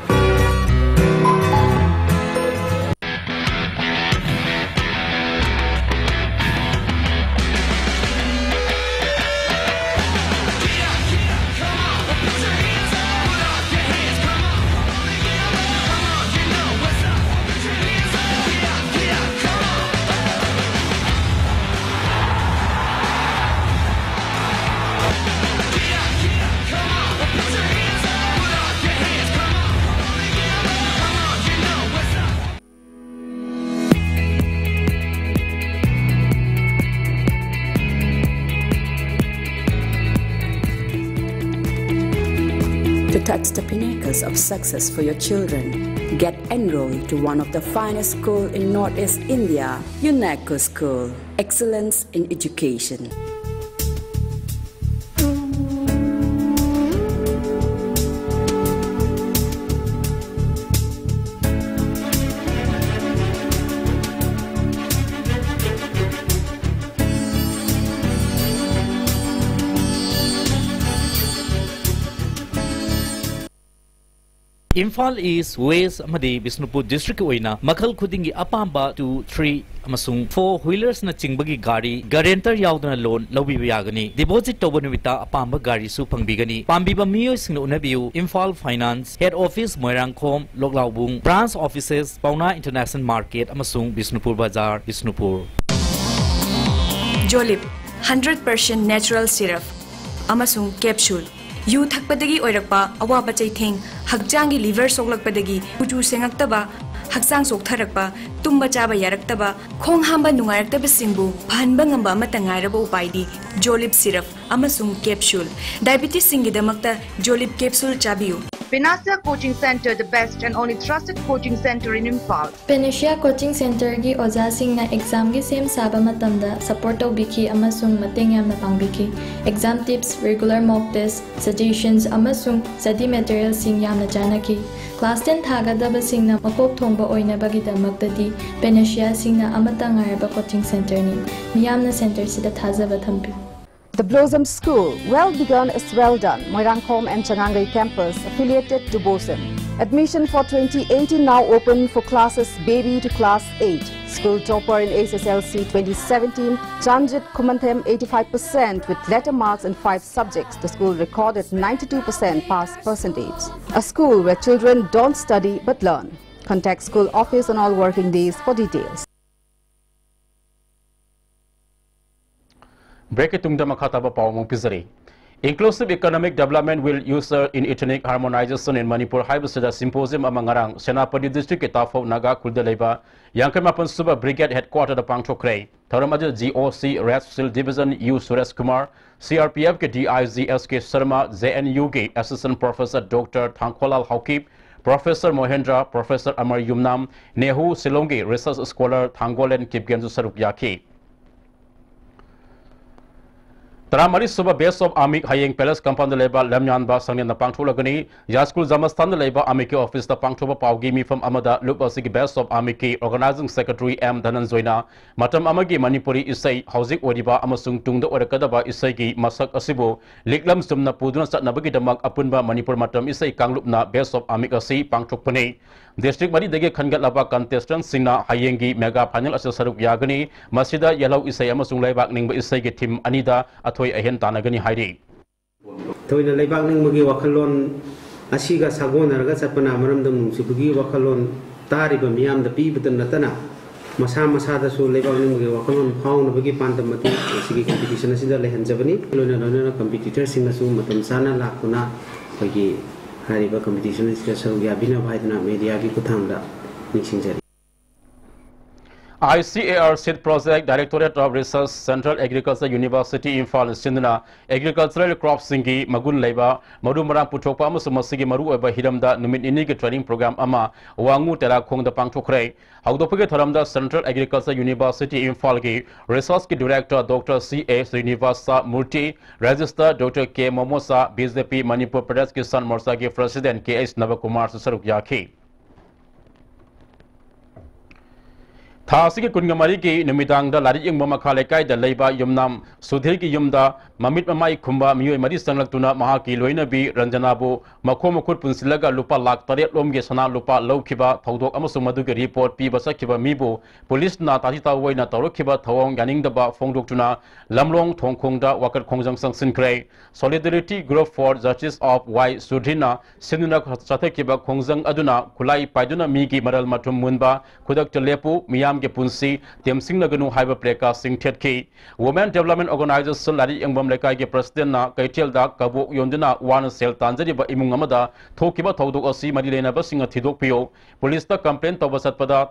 To touch the pinnacles of success for your children, get enrolled to one of the finest school in Northeast India, UNESCO School. Excellence in education. Imphal east, West ꯑꯃꯗꯤ ꯕꯤꯁꯅꯨꯄꯨꯔ ꯗꯤꯁꯇ꯭ꯔꯤꯛꯀꯤ ꯑꯣꯏꯅ ꯃꯈꯜ ꯈꯨꯗꯤꯡꯒꯤ ꯑꯄꯥꯝꯕ two, three ꯑꯃꯁꯨꯡ four wheelers ꯅꯆꯤꯡꯕꯒꯤ ꯒꯥꯔꯤ guarantor ꯌꯥꯎꯗꯅ loan ꯂꯧꯕꯤꯕ ꯌꯥꯒꯅꯤ꯫ Deposit ꯇꯧꯕ ꯅꯨꯃꯤꯠꯇ ꯑꯄꯥꯝꯕ ꯒꯥꯔꯤꯁꯨ ꯐꯪꯕꯤꯒꯅꯤ꯫ ꯄꯥꯝꯕꯤꯕ ꯃꯤꯑꯣꯏꯁꯤꯡꯅ ꯎꯅꯕꯤꯌꯨ, Imphal finance, head office Moirangkhom, Loklaobung, branch offices ꯄꯥꯎꯅꯥ International Market ꯑꯃꯁꯨꯡ ꯕꯤꯁꯅꯨꯄꯨꯔ ꯕꯖꯥꯔ, ꯕꯤꯁꯅꯨꯄꯨꯔ꯫ ꯖꯣꯂꯤꯞ, hundred percent natural syrup ꯑꯃꯁꯨꯡ capsule꯫ ꯌꯨ ꯊꯛꯄꯗꯒꯤ ꯑꯣꯏꯔꯛꯄ ꯑꯋꯥꯕ ꯆꯩꯊꯦꯡ, ꯍꯛꯆꯥꯡꯒꯤ liver ꯁꯣꯛꯂꯛꯄꯗꯒꯤ ꯀꯨꯆꯨ ꯁꯦꯡꯉꯛꯇꯕ, ꯍꯛꯆꯥꯡ ꯆꯣꯛꯊꯔꯛꯄ, ꯇꯨꯝꯕ ꯆꯥꯕ ꯌꯥꯔꯛꯇꯕ, ꯈꯣꯡ ꯍꯥꯝꯕ ꯅꯨꯡꯉꯥꯏꯔꯛꯇꯕꯁꯤꯡꯕꯨ ꯐꯍꯟꯕ ꯉꯝꯕ ꯑꯃꯠꯇ ꯉꯥꯏꯔꯕ ꯎꯄꯥꯏꯗꯤ ꯖꯣꯂꯤꯞ syrup ꯑꯃꯁꯨꯡ capsule꯫ Diabetesꯁꯤꯡꯒꯤꯗꯃꯛꯇ ꯖꯣꯂꯤꯞ capsule ꯆꯥꯕꯤꯌꯨ꯫ Panacea Coaching Center, the best and only trusted coaching center in Imphal. Panacea Coaching Centerꯒꯤ ꯑꯣꯖꯥꯁꯤꯡꯅ examꯒꯤ ꯁꯦꯝ ꯁꯥꯕ ꯃꯇꯝꯗ support ꯇꯧꯕꯤꯈꯤ ꯑꯃꯁꯨꯡ ꯃꯇꯦꯡ ꯌꯥꯝꯅ ꯄꯥꯡꯕꯤꯈꯤ꯫ Exam tips, regular mock test, suggestions ꯑꯃꯁꯨꯡ study materialꯁꯤꯡ ꯌꯥꯝꯅ ꯆꯥꯟꯅꯈꯤ꯫ Class ten ꯊꯥꯒꯗꯕꯁꯤꯡꯅ ꯃꯀꯣꯛ ꯊꯣꯡꯕ ꯑꯣꯏꯅꯕꯒꯤꯗꯃꯛꯇꯗꯤ Panaceaꯁꯤꯡꯅ ꯑꯃꯠꯇ ꯉꯥꯏꯔꯕ coaching centerꯅꯤ꯫ ꯃꯤꯌꯥꯝꯅ centerꯁꯤꯗ ꯊꯥꯖꯕ ꯊꯝꯕꯤꯌꯨ꯫ The Blossom School, well begun is well done. Moirangkhom and Changangei campus, affiliated to BOSEM. Admission for twenty eighteen now open for classes baby to class eight. School topper in H S L C twenty seventeen, Chanjit Khumanthem, eighty-five percent with letter marks in five subjects. The school recorded ninety-two percent pass percentage. A school where children don't study but learn. Contact school office on all working days for details. Breakꯀꯤ ꯇꯨꯡꯗ ꯃꯈꯥ ꯇꯥꯕ ꯄꯥꯎ ꯑꯃꯨꯛ ꯄꯤꯖꯔꯤ꯫ Inclusive Economic Development will Usher in Ethnic Harmonization in Manipur ꯍꯥꯏꯕꯁꯤꯗ symposium ꯑꯃ ꯉꯔꯥꯡ ꯁꯦꯅꯥꯄꯇꯤ district ꯀꯤ ꯇꯥꯐꯧ ꯅꯥꯒꯥ ꯈꯨꯜꯗ ꯂꯩꯕ ꯌꯥꯡꯈꯩ ꯃꯥꯄꯟ ꯁꯨꯕ Brigade headquarter ꯗ ꯄꯥꯡꯊꯣꯛꯈ꯭ꯔꯦ꯫ ꯊꯧꯔꯝ ꯑꯗꯨꯗ G O C Red Shield Division U Suresh Kumar, C R P F ꯀꯤ D I G S K Sharma, J N U ꯒꯤ Assistant Professor Doctor ꯊꯥꯡꯈꯣꯂꯥꯜ Haokip, Professor ꯃꯣꯍꯦꯟꯗ꯭ꯔ, Professor ꯑꯃꯔ ꯌꯨꯝꯅꯥꯝ, ꯅꯦꯍꯨ ꯁꯤꯂꯣꯡꯒꯤ research scholar ꯊꯥꯡꯒꯣꯂꯦꯟ ꯀꯤꯞꯒꯦꯟꯁꯨ ꯁꯔꯨꯛ ꯌꯥꯈꯤ꯫ ꯇꯔꯥꯃꯔꯤ ꯁꯨꯕ Best of Amik ꯍꯌꯦꯡ Palace Compound ꯗ ꯂꯩꯕ ꯂꯝꯌꯥꯟꯕ ꯁꯪꯂꯦꯟꯗ ꯄꯥꯡꯊꯣꯛꯂꯒꯅꯤ꯫ ꯌꯥꯁꯀꯨꯜ ꯖꯃꯁꯊꯥꯟꯗ ꯂꯩꯕ ꯑꯃꯤꯛꯀꯤ office ꯇ ꯄꯥꯡꯊꯣꯛꯄ ꯄꯥꯎꯒꯤ ꯃꯤꯐꯝ ꯑꯃꯗ ꯂꯨꯞ ꯑꯁꯤꯒꯤ Best of Amik ꯀꯤ organizing secretary ꯑꯦꯝ ꯙꯅꯟꯖꯣꯏꯅ ꯃꯇꯝ ꯑꯃꯒꯤ ꯃꯅꯤꯄꯨꯔꯤ ꯏꯁꯩ, ꯍꯧꯖꯤꯛ ꯑꯣꯏꯔꯤꯕ ꯑꯃꯁꯨꯡ ꯇꯨꯡꯗ ꯑꯣꯏꯔꯛꯀꯗꯕ ꯏꯁꯩꯒꯤ ꯃꯁꯛ ꯑꯁꯤꯕꯨ ꯂꯤꯛꯂꯝ ꯆꯨꯝꯅ ꯄꯨꯗꯨꯅ ꯆꯠꯅꯕꯒꯤꯗꯃꯛ ꯑꯄꯨꯟꯕ ꯃꯅꯤꯄꯨꯔ ꯃꯇꯝ ꯏꯁꯩ ꯀꯥꯡꯂꯨꯞꯅ Best of Amik ꯑꯁꯤ ꯄꯥꯡꯊꯣꯛꯄꯅꯤ꯫ District ꯃꯔꯤꯗꯒꯤ ꯈꯟꯒꯠꯂꯕ contestant ꯁꯤꯡꯅ ꯍꯌꯦꯡꯒꯤ mega final ꯑꯁꯤꯗ ꯁꯔꯨꯛ ꯌꯥꯒꯅꯤ꯫ ꯃꯁꯤꯗ ꯌꯦꯜꯍꯧ ꯏꯁꯩ ꯑꯃꯁꯨꯡ ꯂꯩꯕꯥꯛ ꯅꯤꯡꯕ ꯏꯁꯩꯒꯤ theme ꯑꯅꯤꯗ ꯑꯊꯣꯏ ꯑꯍꯦꯟ ꯇꯥꯟꯅꯒꯅꯤ ꯍꯥꯏꯔꯤ꯫ ꯊꯣꯏꯅ ꯂꯩꯕꯥꯛ ꯅꯤꯡꯕꯒꯤ ꯋꯥꯈꯜꯂꯣꯟ ꯑꯁꯤꯒ ꯁꯥꯒꯣꯟꯅꯔꯒ ꯆꯠꯄꯅ ꯃꯔꯝꯗꯝ ꯅꯨꯡꯁꯤꯕꯒꯤ ꯋꯥꯈꯜꯂꯣꯟ ꯇꯥꯔꯤꯕ ꯃꯤꯌꯥꯝꯗ ꯄꯤꯕꯇ ꯅꯠꯇꯅ, ꯃꯁꯥ ꯃꯁꯥꯗꯁꯨ ꯂꯩꯕꯥꯛ ꯅꯤꯡꯕꯒꯤ ꯋꯥꯈꯜꯂꯣꯟ ꯐꯥꯎꯅꯕꯒꯤ ꯄꯥꯟꯗꯝ ꯑꯗꯨ ꯉꯁꯤꯒꯤ competition ꯑꯁꯤꯗ ꯂꯩꯍꯟꯖꯕꯅꯤ꯫ ꯂꯣꯏꯅ ꯂꯣꯏꯅꯅ competitor ꯁꯤꯡꯅꯁꯨ ꯃꯇꯝ ꯆꯥꯅ ꯂꯥꯛꯇꯨꯅ ꯑꯩꯈꯣꯏꯒꯤ ꯍꯥꯏꯔꯤꯕ competition ꯑꯁꯤꯗ ꯁꯔꯨꯛ ꯌꯥꯕꯤꯅꯕ ꯍꯥꯏꯗꯨꯅ media ꯒꯤ ꯈꯨꯠꯊꯥꯡꯗ ꯅꯤꯡꯁꯤꯡꯖꯔꯤ꯫ I C A R seed project, Directorate of Research, Central Agriculture University, ꯏꯝꯐꯥꯜꯅ ꯁꯤꯟꯗꯨꯅ agricultural crop ꯁꯤꯡꯒꯤ ꯃꯒꯨꯟ ꯂꯩꯕ ꯃꯔꯨ ꯃꯔꯥꯡ ꯄꯨꯊꯣꯛꯄ ꯑꯃꯁꯨꯡ ꯃꯁꯤꯒꯤ ꯃꯔꯨꯑꯣꯏꯕ ꯍꯤꯔꯝꯗ ꯅꯨꯃꯤꯠ ꯅꯤꯅꯤꯒꯤ training program ꯑꯃ ꯋꯥꯉꯨ ꯇꯦꯔꯥꯈꯣꯡꯗ ꯄꯥꯡꯊꯣꯛꯈ꯭ꯔꯦ꯫ ꯍꯧꯗꯣꯛꯄꯒꯤ ꯊꯧꯔꯝꯗ Central Agriculture University ꯏꯝꯐꯥꯜꯒꯤ research ꯀꯤ director Doctor C A Srinivas ꯃꯨꯔꯇꯤ, registrar Doctor K ꯃꯣꯃꯣꯁꯥ, B J P Manipur Pradesh Kisan ꯃꯣꯔꯆꯥꯒꯤ president K H ꯅꯕꯀꯨꯃꯥꯔꯁꯨ ꯁꯔꯨꯛ ꯌꯥꯈꯤ꯫ ꯊꯥ ꯑꯁꯤꯒꯤ ꯀꯨꯟꯒ ꯃꯔꯤꯒꯤ ꯅꯨꯃꯤꯗꯥꯡꯗ ꯂꯥꯏꯔꯤꯛ ꯌꯦꯡꯕ ꯃꯈꯥ ꯂꯩꯀꯥꯏꯗ ꯂꯩꯕ ꯌꯨꯝꯅꯥꯝ ꯁꯨꯙꯤꯔꯒꯤ ꯌꯨꯝꯗ ꯃꯃꯤꯠ ꯃꯃꯥꯏ ꯈꯨꯝꯕ ꯃꯤꯑꯣꯏ ꯃꯔꯤ ꯆꯪꯂꯛꯇꯨꯅ ꯃꯍꯥꯛꯀꯤ ꯂꯣꯏꯅꯕꯤ ꯔꯟꯖꯅꯥꯕꯨ ꯃꯈꯣꯡ ꯃꯈꯨꯠ ꯄꯨꯟꯁꯤꯜꯂꯒ ꯂꯨꯄꯥ ꯂꯥꯈ ꯇꯔꯦꯠ ꯂꯣꯝꯒꯤ ꯁꯅꯥ ꯂꯨꯄꯥ ꯂꯧꯈꯤꯕ ꯊꯧꯗꯣꯛ ꯑꯃꯁꯨꯡ ꯃꯗꯨꯒꯤ report ꯄꯤꯕ ꯆꯠꯈꯤꯕ ꯃꯤꯕꯨ ꯄꯨꯂꯤꯁꯅ ꯇꯥꯊꯤ ꯇꯥꯑꯣꯏꯅ ꯇꯧꯔꯛꯈꯤꯕ ꯊꯧꯑꯣꯡ ꯌꯥꯅꯤꯡꯗꯕ ꯐꯣꯡꯗꯣꯛꯇꯨꯅ ꯂꯝꯂꯣꯡ ꯊꯣꯡꯈꯣꯡꯗ ꯋꯥꯀꯠ ꯈꯣꯡꯖꯪ ꯆꯪꯁꯤꯟꯈ꯭ꯔꯦ꯫ Solidarity Group for Justice of Y ꯁꯨꯙꯤꯔꯅ ꯁꯤꯟꯗꯨꯅ ꯆꯠꯊꯈꯤꯕ ꯈꯣꯡꯖꯪ ꯑꯗꯨꯅ ꯈꯨꯠꯂꯥꯏ ꯄꯥꯏꯗꯨꯅ ꯃꯤꯒꯤ ꯃꯔꯜ ꯃꯊꯨꯝ ꯃꯨꯟꯕ, ꯈꯨꯗꯛꯇ ꯂꯦꯞꯄꯨ, ꯃꯤꯌꯥꯝ ꯒꯤ ꯄꯨꯟꯁꯤ ꯇꯦꯝꯁꯤꯡꯂꯒꯅꯨ ꯍꯥꯏꯕ placard ꯁꯤꯡ ꯊꯦꯠꯈꯤ꯫ Women Development Organization ꯂꯥꯏꯔꯤꯛ ꯌꯦꯡꯐꯝ ꯂꯩꯀꯥꯏꯒꯤ president ꯅ ꯀꯩꯊꯦꯜꯗ ꯀꯕꯣꯛ ꯌꯣꯟꯗꯨꯅ ꯋꯥꯅ ꯁꯦꯜ ꯇꯥꯟꯖꯔꯤꯕ ꯏꯃꯨꯡ ꯑꯃꯗ ꯊꯣꯛꯈꯤꯕ ꯊꯧꯗꯣꯛ ꯑꯁꯤ ꯃꯔꯤ ꯂꯩꯅꯕꯁꯤꯡꯅ ꯊꯤꯗꯣꯛꯄꯤꯌꯨ, ꯄꯨꯂꯤꯁꯇ complain ꯇꯧꯕ ꯆꯠꯄꯗ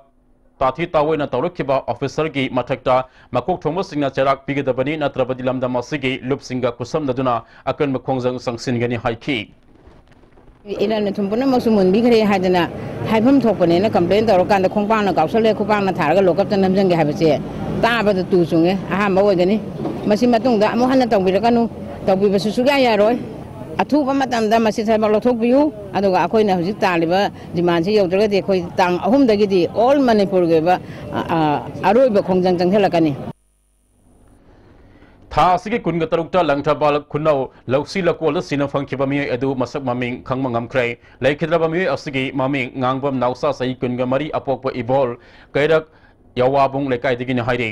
ꯇꯥꯊꯤ ꯇꯥꯑꯣꯏꯅ ꯇꯧꯔꯛꯈꯤꯕ officer ꯒꯤ ꯃꯊꯛꯇ ꯃꯀꯣꯛ ꯊꯣꯡꯕꯁꯤꯡꯅ ꯆꯩꯔꯥꯛ ꯄꯤꯒꯗꯕꯅꯤ, ꯅꯠꯇ꯭ꯔꯕꯗꯤ ꯂꯝꯗꯝ ꯑꯁꯤꯒꯤ ꯂꯨꯞꯁꯤꯡꯒ ꯈꯨꯠꯁꯝꯅꯗꯨꯅ ꯑꯀꯟꯕ ꯈꯣꯡꯖꯪ ꯆꯪꯁꯤꯟꯒꯅꯤ ꯍꯥꯏꯈꯤ꯫ ꯏꯔꯟ ꯑꯊꯨꯝ ꯄꯨꯝꯅꯃꯛꯁꯨ ꯃꯨꯟꯕꯤꯈ꯭ꯔꯦ ꯍꯥꯏꯗꯅ ꯍꯥꯏꯐꯝ ꯊꯣꯛꯄꯅꯦꯅ complain ꯇꯧꯔꯀꯥꯟꯗ ꯈꯣꯡꯄꯥꯛꯅ ꯀꯥꯎꯁꯜꯂꯦ, ꯈꯨꯄꯥꯛꯅ ꯊꯥꯔꯒ lock up ꯇ ꯅꯝꯁꯤꯟꯒꯦ ꯍꯥꯏꯕꯁꯦ ꯇꯥꯕꯗ ꯇꯨ ꯆꯨꯡꯉꯦ꯫ ꯑꯍꯥꯟꯕ ꯑꯣꯏꯒꯅꯤ꯫ ꯃꯁꯤ ꯃꯇꯨꯡꯗ ꯑꯃꯨꯛ ꯍꯟꯅ ꯇꯧꯕꯤꯔꯛꯀꯅꯨ, ꯇꯧꯕꯤꯕꯁꯨ ꯁꯨꯛꯌꯥ ꯌꯥꯔꯣꯏ꯫ ꯑꯊꯨꯕ ꯃꯇꯝꯗ ꯃꯁꯤ ꯊꯕꯛ ꯂꯧꯊꯣꯛꯄꯤꯌꯨ, ꯑꯗꯨꯒ ꯑꯩꯈꯣꯏꯅ ꯍꯧꯖꯤꯛ ꯇꯥꯜꯂꯤꯕ demand ꯁꯤ ꯌꯧꯗ꯭ꯔꯒꯗꯤ ꯑꯩꯈꯣꯏ ꯇꯥꯡ ꯑꯍꯨꯝꯗꯒꯤꯗꯤ all ꯃꯅꯤꯄꯨꯔꯒꯤ ꯑꯣꯏꯕ, ꯑ, ꯑ, ꯑꯔꯣꯏꯕ ꯈꯣꯡꯖꯪ ꯆꯪꯁꯤꯜꯂꯛꯀꯅꯤ꯫ ꯊꯥ ꯑꯁꯤꯒꯤ ꯀꯨꯟꯒ ꯇꯔꯨꯛꯇ ꯂꯪꯊꯕꯥꯜ ꯈꯨꯅꯧ ꯂꯧꯁꯤ ꯂꯀꯣꯜꯗ ꯁꯤꯅ ꯐꯪꯈꯤꯕ ꯃꯤꯑꯣꯏ ꯑꯗꯨ ꯃꯁꯛ ꯃꯃꯤꯡ ꯈꯪꯕ ꯉꯝꯈ꯭ꯔꯦ꯫ ꯂꯩꯈꯤꯗ꯭ꯔꯕ ꯃꯤꯑꯣꯏ ꯑꯁꯤꯒꯤ ꯃꯃꯤꯡ ꯉꯥꯡꯕꯝ ꯅꯥꯎꯆꯥ, ꯆꯍꯤ ꯀꯨꯟꯒ ꯃꯔꯤ, ꯑꯄꯣꯛꯄ ꯏꯕꯣꯜ ꯀꯩꯔꯛ ꯌꯥꯋꯥꯕꯨꯡ ꯂꯩꯀꯥꯏꯗꯒꯤꯅꯤ ꯍꯥꯏꯔꯤ꯫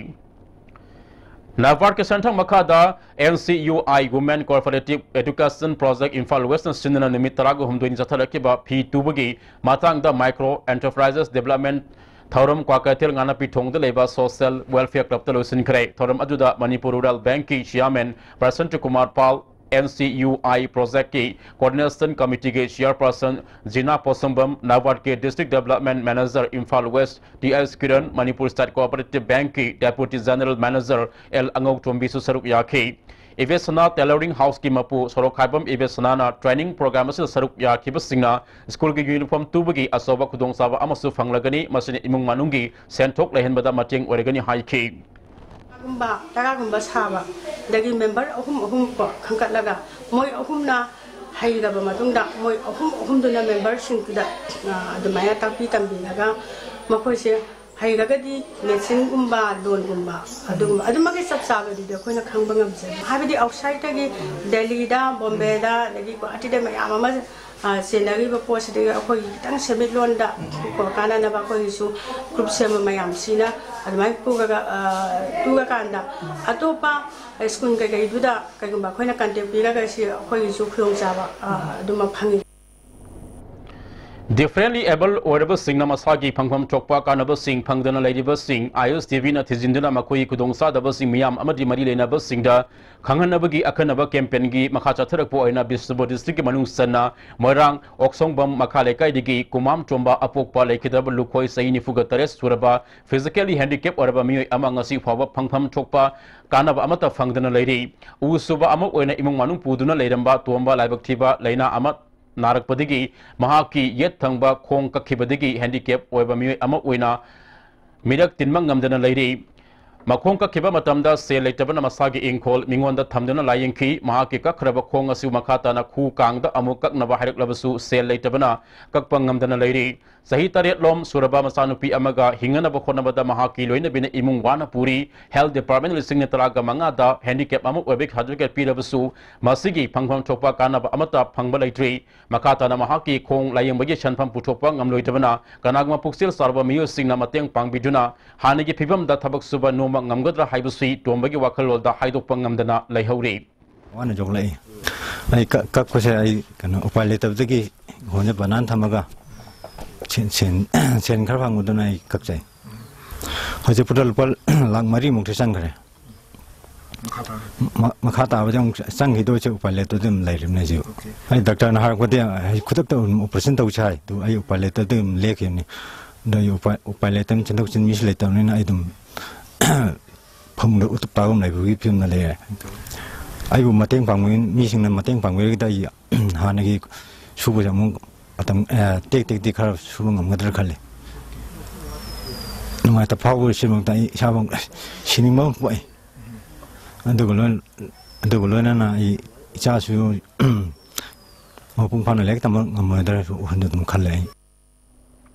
ꯅꯕꯥꯔꯗꯀꯤ ꯁꯦꯟꯊꯪ ꯃꯈꯥꯗ N C U I Women Cooperative Education Project Imphal ꯋꯦꯁꯅ ꯁꯤꯟꯗꯨꯅ ꯅꯨꯃꯤꯠ ꯇꯔꯥꯒ ꯍꯨꯝꯗꯣꯏꯅꯤ ꯆꯠꯊꯔꯛꯈꯤꯕ ꯐꯤ ꯇꯨꯕꯒꯤ ꯃꯇꯥꯡꯗ micro enterprises development ꯊꯧꯔꯝ ꯀ꯭ꯋꯥꯀꯩꯊꯦꯜ ꯉꯥꯅꯄꯤ ꯊꯣꯡꯗ ꯂꯩꯕ Social Welfare Club ꯇ ꯂꯣꯏꯁꯤꯟꯈ꯭ꯔꯦ꯫ ꯊꯧꯔꯝ ꯑꯗꯨꯗ ꯃꯅꯤꯄꯨꯔ Rural Bank ꯀꯤ chairman ꯄ꯭ꯔꯁꯟꯇ Kumar Pal, N C U I project ꯀꯤ coordination committee ꯒꯤ chairperson ꯖꯤꯅꯥ ꯄꯣꯁꯝꯕꯝ, ꯅꯕꯥꯔꯗ ꯀꯤ District Development Manager Imphal west T S Kiran, Manipur State Cooperative Bank ꯀꯤ Deputy General Manager ꯑꯦꯜ ꯑꯉꯧꯇꯣꯝꯕꯤꯁꯨ ꯁꯔꯨꯛ ꯌꯥꯈꯤ꯫ ꯏꯕꯦꯁꯅꯥ Tailoring House ꯀꯤ ꯃꯄꯨ ꯁꯣꯔꯣꯛꯈꯥꯏꯕꯝ ꯏꯕꯦꯁꯅꯥꯅ training program ꯑꯁꯤꯗ ꯁꯔꯨꯛ ꯌꯥꯈꯤꯕꯁꯤꯡꯅ ꯁ꯭ꯀꯨꯜꯒꯤ uniform ꯇꯨꯕꯒꯤ ꯑꯆꯧꯕ ꯈꯨꯗꯣꯡꯆꯥꯕ ꯑꯃꯁꯨ ꯐꯪꯂꯒꯅꯤ, ꯃꯁꯤꯅ ꯏꯃꯨꯡ ꯃꯅꯨꯡꯒꯤ ꯁꯦꯟꯊꯣꯛ ꯂꯩꯍꯟꯕꯗ ꯃꯇꯦꯡ ꯑꯣꯏꯔꯒꯅꯤ ꯍꯥꯏꯈꯤ꯫ ꯒꯨꯝꯕ, ꯇꯔꯥꯒꯨꯝꯕ ꯁꯥꯕ, ꯑꯗꯒꯤ member ꯑꯍꯨꯝ ꯑꯍꯨꯝ ꯀꯣ ꯈꯟꯒꯠꯂꯒ, ꯃꯣꯏ ꯑꯍꯨꯝꯅ ꯍꯩꯔꯕ ꯃꯇꯨꯡꯗ, ꯃꯣꯏ ꯑꯍꯨꯝ ꯑꯍꯨꯝꯗꯨꯅ member ꯁꯤꯡꯗꯨꯗ, ꯑ, ꯑꯗꯨꯃꯥꯏꯅ ꯇꯥꯛꯄꯤ ꯇꯝꯕꯤꯔꯒ, ꯃꯈꯣꯏꯁꯦ ꯍꯩꯔꯒꯗꯤ ꯃꯦꯆꯤꯟꯒꯨꯝꯕ, ꯂꯣꯟꯒꯨꯝꯕ, ꯑꯗꯨꯒꯨꯝꯕ, ꯑꯗꯨꯃꯛꯀꯤ ꯆꯞ ꯆꯥꯕꯗꯨꯗꯤ ꯑꯩꯈꯣꯏꯅ ꯈꯪꯕ ꯉꯝꯖꯗꯦ꯫ ꯍꯥꯏꯕꯗꯤ outside ꯇꯒꯤ, ꯗꯦꯜꯂꯤꯗ, ꯕꯣꯝꯕꯦꯗ, ꯑꯗꯒꯤ ꯒꯨꯋꯥꯍꯥꯇꯤꯗ ꯃꯌꯥꯝ ꯑꯃ ꯑ, ꯆꯦꯟꯅꯔꯤꯕ ꯄꯣꯠꯁꯤꯗꯒꯤ ꯑꯩꯈꯣꯏꯒꯤ ꯈꯤꯇꯪ ꯁꯦꯟꯃꯤꯠꯂꯣꯟꯗ ꯀꯥꯟꯅꯅꯕ ꯑꯩꯈꯣꯏꯒꯤꯁꯨ group ꯁꯦꯝꯕ ꯃꯌꯥꯝꯁꯤꯅ ꯑꯗꯨꯃꯥꯏꯅ ꯄꯨꯔꯒ, ꯑ, ꯇꯨꯔꯀꯥꯟꯗ ꯑꯇꯣꯞꯄ ꯁ꯭ꯀꯨꯜ ꯀꯩꯀꯩꯗꯨꯗ ꯀꯩꯒꯨꯝꯕ ꯑꯩꯈꯣꯏꯅ contact ꯄꯤꯔꯒ ꯁꯤ ꯑꯩꯈꯣꯏꯒꯤꯁꯨ ꯈꯨꯗꯣꯡꯆꯥꯕ, ꯑ, ꯑꯗꯨꯃꯛ ꯐꯪꯉꯤ꯫ Differently able ꯑꯣꯏꯔꯕꯁꯤꯡꯅ ꯃꯁꯥꯒꯤ ꯐꯪꯐꯝ ꯊꯣꯛꯄ ꯀꯥꯟꯅꯕꯁꯤꯡ ꯐꯪꯗꯅ ꯂꯩꯔꯤꯕꯁꯤꯡ ꯑꯥꯏ ꯑꯦꯁ ꯇꯤ ꯚꯤꯅ ꯊꯤꯖꯤꯟꯗꯨꯅ ꯃꯈꯣꯏꯒꯤ ꯈꯨꯗꯣꯡꯆꯥꯗꯕꯁꯤꯡ ꯃꯤꯌꯥꯝ ꯑꯃꯗꯤ ꯃꯔꯤ ꯂꯩꯅꯕꯁꯤꯡꯗ ꯈꯪꯍꯟꯅꯕꯒꯤ ꯑꯈꯟꯅꯕ ꯀꯦꯝꯄꯦꯟꯒꯤ ꯃꯈꯥ ꯆꯠꯊꯔꯛꯄ ꯑꯣꯏꯅ ꯕꯤꯁꯅꯨꯄꯨꯔ ꯗꯤꯁꯇ꯭ꯔꯤꯛꯀꯤ ꯃꯅꯨꯡ ꯆꯟꯅ ꯃꯣꯏꯔꯥꯡ ꯑꯣꯛꯁꯣꯡꯕꯝ ꯃꯈꯥ ꯂꯩꯀꯥꯏꯗꯒꯤ ꯀꯨꯃꯥꯝ ꯇꯣꯝꯕ ꯑꯄꯣꯛꯄ ꯂꯩꯈꯤꯗ꯭ꯔꯕ ꯂꯨꯈꯣꯏ ꯆꯍꯤ ꯅꯤꯐꯨꯒ ꯇꯔꯦꯠ ꯁꯨꯔꯕ physically handicap ꯑꯣꯏꯔꯕ ꯃꯤꯑꯣꯏ ꯑꯃ ꯉꯁꯤ ꯐꯥꯎꯕ ꯐꯪꯐꯝ ꯊꯣꯛꯄ ꯀꯥꯟꯅꯕ ꯑꯃꯠꯇ ꯐꯪꯗꯅ ꯂꯩꯔꯤ꯫ ꯎ ꯁꯨꯕ ꯑꯃ ꯑꯣꯏꯅ ꯏꯃꯨꯡ ꯃꯅꯨꯡ ꯄꯨꯗꯨꯅ ꯂꯩꯔꯝꯕ ꯇꯣꯝꯕ ꯂꯥꯏꯕꯛ ꯊꯤꯕ ꯂꯥꯏꯅꯥ ꯑꯃ ꯅꯥꯔꯛꯄꯗꯒꯤ ꯃꯍꯥꯛꯀꯤ ꯌꯦꯠ ꯊꯪꯕ ꯈꯣꯡ ꯀꯛꯈꯤꯕꯗꯒꯤ handicap ꯑꯣꯏꯕ ꯃꯤꯑꯣꯏ ꯑꯃ ꯑꯣꯏꯅ ꯃꯤꯔꯛ ꯇꯤꯟꯕ ꯉꯝꯗꯅ ꯂꯩꯔꯤ꯫ ꯃꯈꯣꯡ ꯀꯛꯈꯤꯕ ꯃꯇꯝꯗ ꯁꯦꯜ ꯂꯩꯇꯕꯅ ꯃꯁꯥꯒꯤ ꯏꯪꯈꯣꯜ ꯃꯤꯉꯣꯟꯗ ꯊꯝꯗꯨꯅ ꯂꯥꯌꯦꯡꯈꯤ꯫ ꯃꯍꯥꯛꯀꯤ ꯀꯛꯈ꯭ꯔꯕ ꯈꯣꯡ ꯑꯁꯤ ꯃꯈꯥ ꯇꯥꯅ ꯈꯨ ꯀꯥꯡꯗ ꯑꯃꯨꯛ ꯀꯛꯅꯕ ꯍꯥꯏꯔꯛꯂꯕꯁꯨ ꯁꯦꯜ ꯂꯩꯇꯕꯅ ꯀꯛꯄ ꯉꯝꯗꯅ ꯂꯩꯔꯤ꯫ ꯆꯍꯤ ꯇꯔꯦꯠ ꯂꯣꯝ ꯁꯨꯔꯕ ꯃꯆꯥꯅꯨꯄꯤ ꯑꯃꯒ ꯍꯤꯡꯅꯅꯕ ꯍꯣꯠꯅꯕꯗ ꯃꯍꯥꯛꯀꯤ ꯂꯣꯏꯅꯕꯤꯅ ꯏꯃꯨꯡ ꯋꯥꯅ ꯄꯨꯔꯤ꯫ Health Department ꯂꯤꯁꯤꯡ ꯇꯔꯥꯒ ꯃꯉꯥꯗ handicap ꯑꯃ ꯑꯣꯏꯕꯒꯤ certificate ꯄꯤꯔꯕꯁꯨ ꯃꯁꯤꯒꯤ ꯐꯪꯐꯝ ꯊꯣꯛꯄ ꯀꯥꯟꯅꯕ ꯑꯃꯠꯇ ꯐꯪꯕ ꯂꯩꯇ꯭ꯔꯤ꯫ ꯃꯈꯥ ꯇꯥꯅ ꯃꯍꯥꯛꯀꯤ ꯈꯣꯡ ꯂꯥꯌꯦꯡꯕꯒꯤ ꯁꯦꯟꯐꯝ ꯄꯨꯊꯣꯛꯄ ꯉꯝꯂꯣꯏꯗꯕꯅ ꯀꯅꯥꯒꯨꯝꯕ ꯄꯨꯛꯆꯦꯜ ꯆꯥꯎꯔꯕ ꯃꯤꯑꯣꯏꯁꯤꯡꯅ ꯃꯇꯦꯡ ꯄꯥꯡꯕꯤꯗꯨꯅ ꯍꯥꯟꯅꯒꯤ ꯐꯤꯕꯝꯗ ꯊꯕꯛ ꯁꯨꯕ ꯅꯣꯝꯕ ꯉꯝꯒꯗ꯭ꯔꯥ ꯍꯥꯏꯕꯁꯤ ꯇꯣꯝꯕꯒꯤ ꯋꯥꯈꯜꯂꯣꯟꯗ ꯍꯥꯏꯗꯣꯛꯄ ꯉꯝꯗꯅ ꯂꯩꯍꯧꯔꯤ꯫ ꯋꯥꯅ ꯌꯣꯛꯂꯛꯏ꯫ ꯑꯩ ꯀꯛ-, ꯀꯛꯄꯁꯦ ꯑꯩ ꯀꯩꯅꯣ ꯎꯄꯥꯏ ꯂꯩꯇꯕꯗꯒꯤ ꯍꯣꯟꯁꯦ ꯕꯅꯥꯟ ꯊꯝꯃꯒ ꯁꯦꯟ, ꯁꯦꯟ, ꯁꯦꯟ ꯈꯔ ꯐꯪꯕꯗꯨꯅ ꯑꯩ ꯀꯛꯆꯩ꯫ ꯍꯧꯖꯤꯛ ꯄꯨꯔꯥ ꯂꯨꯄꯥ ꯂꯥꯈ ꯃꯔꯤꯃꯨꯛꯇꯤ ꯆꯪꯈ꯭ꯔꯦ꯫ ꯃꯈꯥ ꯇꯥꯕ? ꯃ-, ꯃꯈꯥ ꯇꯥꯕꯗꯤ ꯑꯃꯨꯛ ꯆꯪꯈꯤꯗꯣꯏꯁꯦ ꯎꯄꯥꯏ ꯂꯩꯇꯗꯅ ꯑꯗꯨꯝ ꯂꯩꯔꯤꯕꯅꯦ ꯍꯧꯖꯤꯛ꯫ ꯑꯣꯀꯦ꯫ ꯑꯩ ꯗꯥꯛꯇꯔꯅ ꯍꯥꯏꯔꯛꯄꯗꯤ ꯑꯩ ꯈꯨꯗꯛꯇ ꯑꯗꯨꯝ operation ꯇꯧꯁꯦ ꯍꯥꯏ꯫ ꯑꯗꯨ ꯑꯩ ꯎꯄꯥꯏ ꯂꯩꯇꯗꯅ ꯑꯗꯨꯝ ꯂꯦꯞꯈꯤꯕꯅꯤ꯫ ꯑꯗꯣ ꯑꯩ ꯎꯄꯥꯏ, ꯎꯄꯥꯏ ꯂꯩꯇꯕꯅꯤꯅ ꯆꯦꯟꯊꯣꯛ ꯆꯦꯟꯁꯤꯟ ꯃꯤꯁꯨ ꯂꯩꯇꯕꯅꯤꯅ ꯑꯩ ꯑꯗꯨꯝ ꯐꯃꯨꯡꯗ ꯎꯇꯨꯞ ꯇꯥꯕ ꯑꯃ ꯂꯩꯕꯒꯤ ꯐꯤꯕꯝꯗ ꯂꯩꯔꯦ꯫ ꯑꯩꯕꯨ ꯃꯇꯦꯡ ꯄꯥꯡꯕ, ꯃꯤꯁꯤꯡꯅ ꯃꯇꯦꯡ ꯄꯥꯡꯕꯤꯔꯒꯗꯤ ꯑꯩ ꯍꯥꯟꯅꯒꯤ ꯁꯨꯕꯁꯦ ꯑꯃꯨꯛ ꯃꯇꯝ, ꯑꯦ, ꯇꯦꯛ ꯇꯦꯛꯇꯤ ꯈꯔ ꯁꯨꯕ ꯉꯝꯒꯗ꯭ꯔꯥ ꯈꯜꯂꯤ꯫ ꯅꯨꯡꯉꯥꯏꯇꯕ ꯐꯥꯎꯕ ꯁꯤꯃꯛꯇ ꯑꯩ ꯏꯁꯥꯃꯛ ꯁꯤꯅꯤꯡꯕ ꯑꯃ ꯄꯣꯛꯏ꯫ ꯑꯗꯨꯒ ꯂꯣꯏ-, ꯑꯗꯨꯒ ꯂꯣꯏꯅꯅ ꯑꯩ ꯏꯆꯥꯁꯨ ꯃꯄꯨꯡ ꯐꯥꯅ ꯂꯥꯏꯔꯤꯛ ꯇꯝꯕ ꯉꯝꯃꯣꯏꯗ꯭ꯔꯥꯁꯨ ꯋꯥꯈꯜꯗ ꯑꯗꯨꯝ ꯈꯜꯂꯦ ꯑꯩ꯫